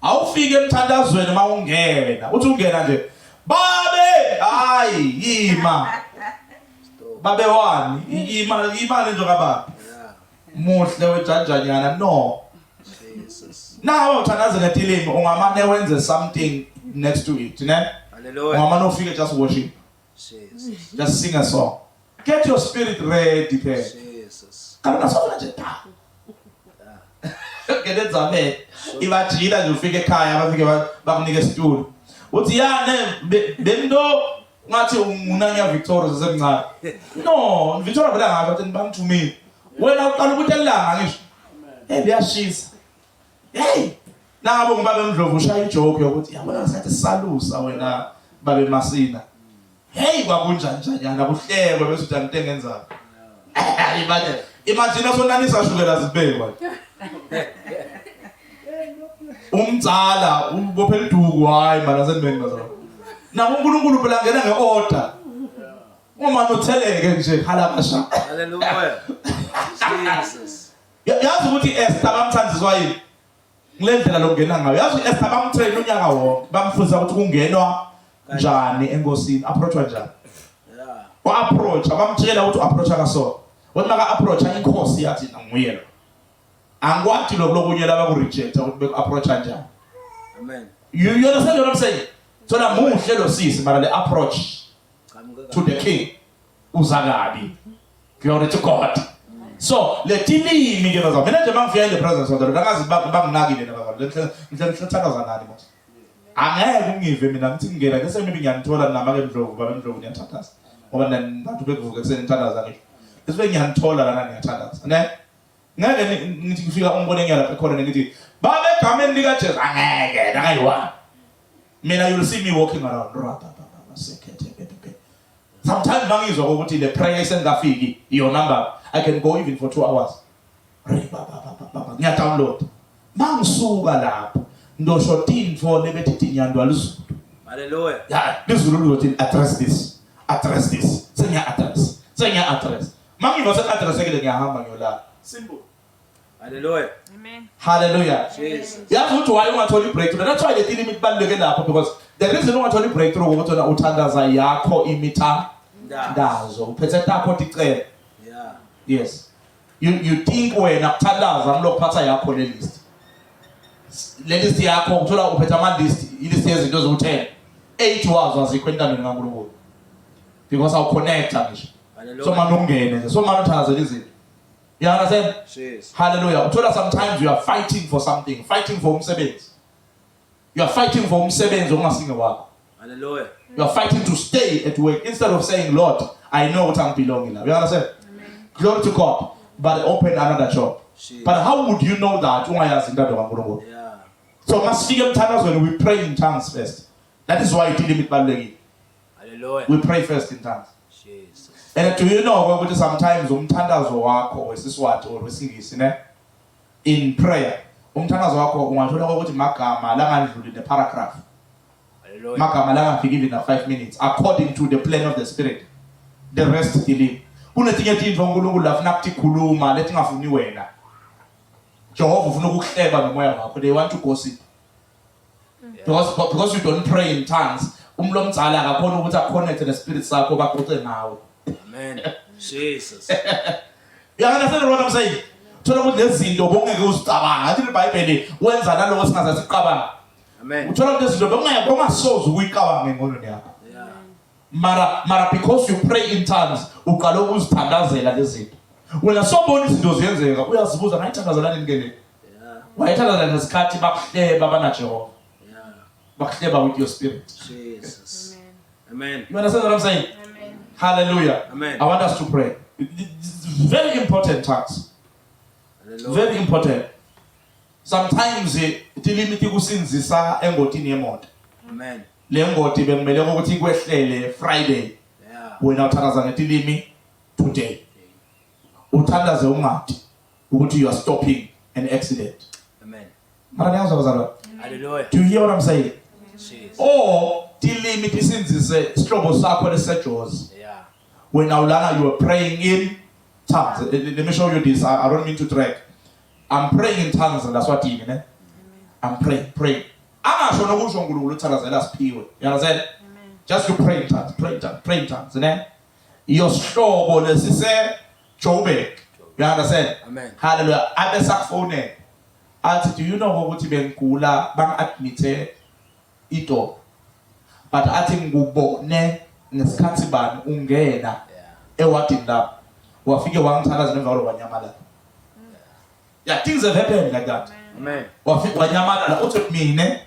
Awufike emthandazweni mawungena. Uthi ungena nje babe hayi yima. Babe wani yima yima le nto kababa. Muhle wejanjanyana no. Jesus. Nawe uthandaza ngetilimi ungamane wenze something next to it, ne? Hallelujah. Ungamane ufike just worship. Jesus. Just sing a song. Get your spirit ready there. Jesus. Kana nasofuna nje ta. Ngenenzame ibajila nje ufike ekhaya bafike bakunike isitulo. Uthi ya ne bento ngathi ungunanya Victoria sesemncane. No, Victoria vele ngathi bathi bangithumile. Wena uqala ukuthi elanga ngisho. Hey liyashisa. Hey nabo ngoba bemdlovu ushaya ijoke yokuthi yabona sathi salusa wena babe Masina. Hey kwakunjani njanyana kuhlekwe bese uthi angite ngenzani. Imagine imagine sonanisa shukela zibekwa. Umdzala ubophela iduku hayi mana sendimeni bazalwane. Na uNkulunkulu phela ngena ngeorder. Uma notheleke nje khala kasha. Hallelujah. Jesus. Yazi ukuthi Esther bamthandiswa yini? Kule ndlela lokungena ngayo. Yazi Esther bamtrain unyaka wonke, bamfundisa ukuthi kungenwa njani enkosini, approachwa njani. Yeah. Wa approach, bamtshela ukuthi approacha kaso. Wathi maka approacha inkosi yathi nguye lo. Angikwati lokho lokunye laba ku reject ukuthi beku approacha njani. Amen. You understand what I'm saying? Thola muhle lo sisi mara le approach to the king uza kabi. Glory to God. So letilimi ke bazalwane. Mina nje mangifika in the presence of the Lord angazi banginakile nabazalwane. Ngihle ngithandaza nani mos. Angeke ungive mina ngithi ngingena bese maybe ngiyanithola nama ke Ndlovu baba Ndlovu niyathandaza. Ngoba nani bantu bekuvuka ekuseni nithandaza ngisho. Bese ngiyanithola lana niyathandaza. Ne? Ngeke ngithi ngifika ungibone ngiyalapha ekhona ngithi baba egameni lika Jesu angeke nakayiwani. Mina you'll see me walking around. Ra ba ba ba sekhethe bebe. Sometimes mangizwa ukuthi le prayer isengafiki your number I can go even for 2 hours. Re ba ba ba ba ba ngiya download. Mangisuka lapho ndosho tintfo lebethi tinyandwa lizulu. Hallelujah. Ya lizulu lizothi address this. Address this. Sengiya address. Sengiya address. Mangiva se addressekile ngiyahamba ngiyolala. Simple. Hallelujah. Amen. Hallelujah. Jesus. Yazi ukuthi why ungatholi breakthrough. That's why le tilimi kubaluleke lapho because the reason ungatholi breakthrough ukuthi wena uthandaza yakho imithandazo. Uphethe takho ticelo. Yeah. Yes. You think wena kuthandaza ngilokuphatha yakho le list. Le list yakho uthola uphethe ama list, i list yezinto eziwu10. 8 wazo azikho entandweni kaNkulunkulu. Because awu connecta ngisho. Hallelujah. So manje ungene nje. So manje uthandazela izinto. You understand? Jesus. Hallelujah. Uthola sometimes you are fighting for something, fighting for umsebenzi. You are fighting for umsebenzi ongasinge wakho. Hallelujah. You are fighting to stay at work instead of saying, Lord, I know what I'm belonging. You understand? Amen. Glory to God. But open another job. Jesus. But how would you know that ungayazi intando kaNkulunkulu? Yeah. So masifike emthandazweni we pray in tongues first. That is why itilimi ibalulekile. Hallelujah. We pray first in tongues. Jesus. And do you know ukuthi sometimes umthandazo wakho wesiswati or wesingisi ne in prayer umthandazo wakho ungathola ukuthi magama langandluli ne paragraph. Hallelujah. Magama langafiki even na 5 minutes according to the plan of the spirit. The rest delete. Kunetinye tintfo uNkulunkulu lafuna kutikhuluma letingafuni wena. Jehova ufuna ukukuhleba nomoya wakho. They want to gossip. Because you don't pray in tongues umlo omdzala akakhona ukuthi aconnect nespirit sakho baxoxe ngawe. Amen. Jesus. You understand what I'm saying? Thola ukuthi lezi zinto bongeke uzicabanga. Athi iBhayibheli wenza naloko singaze sicabanga. Amen. Uthola ukuthi lezi zinto bongeke bongasoze ukuyicabanga engqondweni yakho. Yeah. Mara because you pray in tongues uqala ukuzithandazela lezi zinto. Wena sobona izinto ziyenzeka uyazibuza ngayithandazela nini ke le? Yeah. Wayethandaza ngesikhathi bakuhleba banaJehova. Yeah. Bakuhleba with your spirit. Jesus. Amen. Amen. You understand what I'm saying? Amen. Hallelujah. Amen. I want us to pray. It's very important tongues. Hallelujah. Very important. Sometimes tilimi tikusinzisa engotini yemoto. Amen. Le ngoti bekumele ukuthi ikwehlele Friday. Yeah. Wena uthandaza ngetilimi today. Uthandaze ungadi ukuthi you are stopping an accident. Amen. Mara niyazwa bazalwane? Hallelujah. Do you hear what I'm saying? Jesus. Or tilimi tisinzise isihlobo sakho lesejozi. Yeah. When ulana you are praying in tongues. Let me show you this. I don't mean to drag. I'm praying in tongues and that's what ne? I'm praying. Angasho nokusho uNkulunkulu uthandazela siphiwe. You understand? Amen. Just to pray in tongues, pray in tongues, pray in tongues, ne? Yosihlobo lesise Joburg. You understand? Amen. Hallelujah. Abe sakufonela. Athi do you know ukuthi bengigula bangi-admithe idolo. But athi ngikubone ngesikhathi bani ungena Yeah. ewadini lapho. Wafike wangithandaza emva kwalokho wanyamalala. Yeah, things have happened like that. Amen. Wafika wanyamalala uthi mina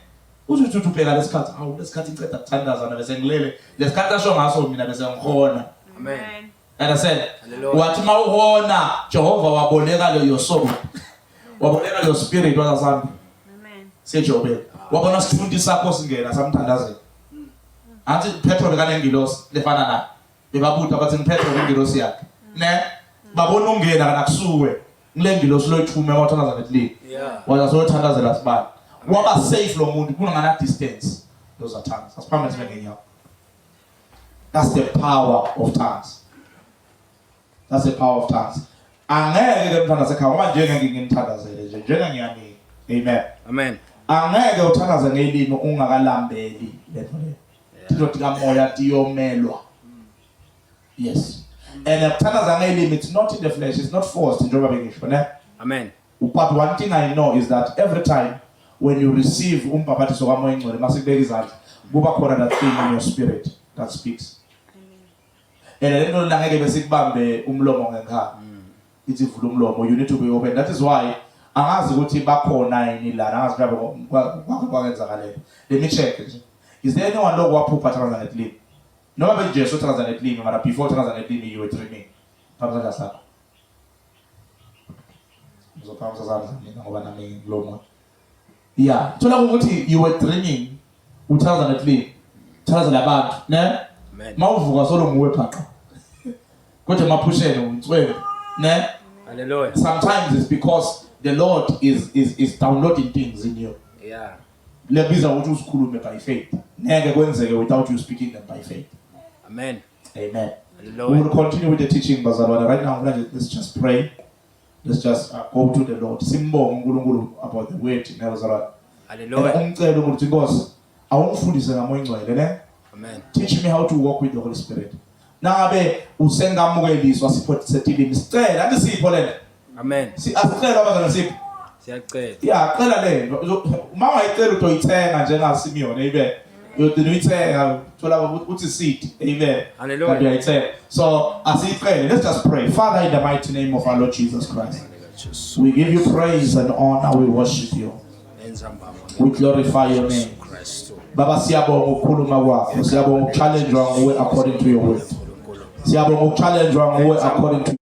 uthi uthi ubheka lesikhathi awu lesikhathi ngiceda kuthandaza na bese ngilele lesikhathi asho ngaso mina bese ngihona. Amen. Understand? Hallelujah. Wathi mawuhona Jehova waboleka leyo soul. Waboleka leyo spirit wazasambi. Amen. Sejobeni. Wabona sithundi sakho singena samthandazela. Athi Petro bekanengilosi lefana naye. Bebabuta bathi ngiPetro nengilosi yakhe. Ne? Babona ungena kana kusuwe. Ngile ngilosi loyithume wathandaza netilini. Yeah. Waza sothandazela sibani. Waba safe lo muntu kunangana distance those are tongues. Asiphambe sibe ngenyawo. That's the power of tongues. That's the power of tongues. Angeke ke mntwana sekhaya ngoba njenge nginithandazele nje njenge ngiyanika. Amen. Amen. Angeke uthandaze ngelimi ungakalambeli lento leyo. Tilo tikamoya tiyomelwa. Yes. And ukuthandaza ngelimi it's not in the flesh, it's not forced njengoba bengisho ne. Amen. But one thing I know is that every time when you receive umbhaphathiso kaMoya Ingcwele masikubeka izandla kuba khona that thing in your spirit that speaks. And le nto lena ngeke besikubambe umlomo ngenkani. Ithi vula umlomo you need to be open. That is why angazi ukuthi bakhona yini lana angazi mhlawumbe kwake kwakwenzakaleni. Let me check nje. Is there anyone lokho waphupha thandaza ngetilimi? Noma benjesu uthandaza ngetilimi mara before uthandaza ngetilimi you were dreaming. Phambi sandla sakho. Ngizophakamisa izandla mina ngoba nami ngikulo moya. Yeah, thola ukuthi you were dreaming uthandaza ngetilimi. Uthandaza labantu, ne? Mawuvuka solo nguwe phaqa. Kodwa emaphusheni unswembu, ne? Hallelujah. Sometimes it's because the Lord is downloading things in you. Yeah. Lebiza ukuthi usikhulume by faith. Ngeke kwenzeke without you speaking them by faith. Amen. Amen. Hallelujah. We will continue with the teaching bazalwane. Right now let's just pray. Let's just go to the Lord. Simbonge uNkulunkulu about the word bazalwane. Hallelujah. Umcele ukuthi Nkosi awungifundise ngamoya ingcwele ne? Amen. Teach me how to walk with the Holy Spirit. Nangabe usengamukeliswa sipho setilimi sicela athi sipho lento. Amen. Si asicela abazalwane sipho. Siyacela. Yeah, cela lento. Uma ungayicela utoyithenga njenga Simeon, amen. Uyogcina uyithenga thola uthi seed, amen. Hallelujah. Kanti uyayithenga. So asiyicele. Let's just pray. Father in the mighty name of our Lord Jesus Christ. We give you praise and honor. We worship you. We glorify your name. Baba siyabonga ukukhuluma kwakho. Siyabonga ukuchallengewa nguwe according to your word. Siyabonga ukuchallengewa nguwe according to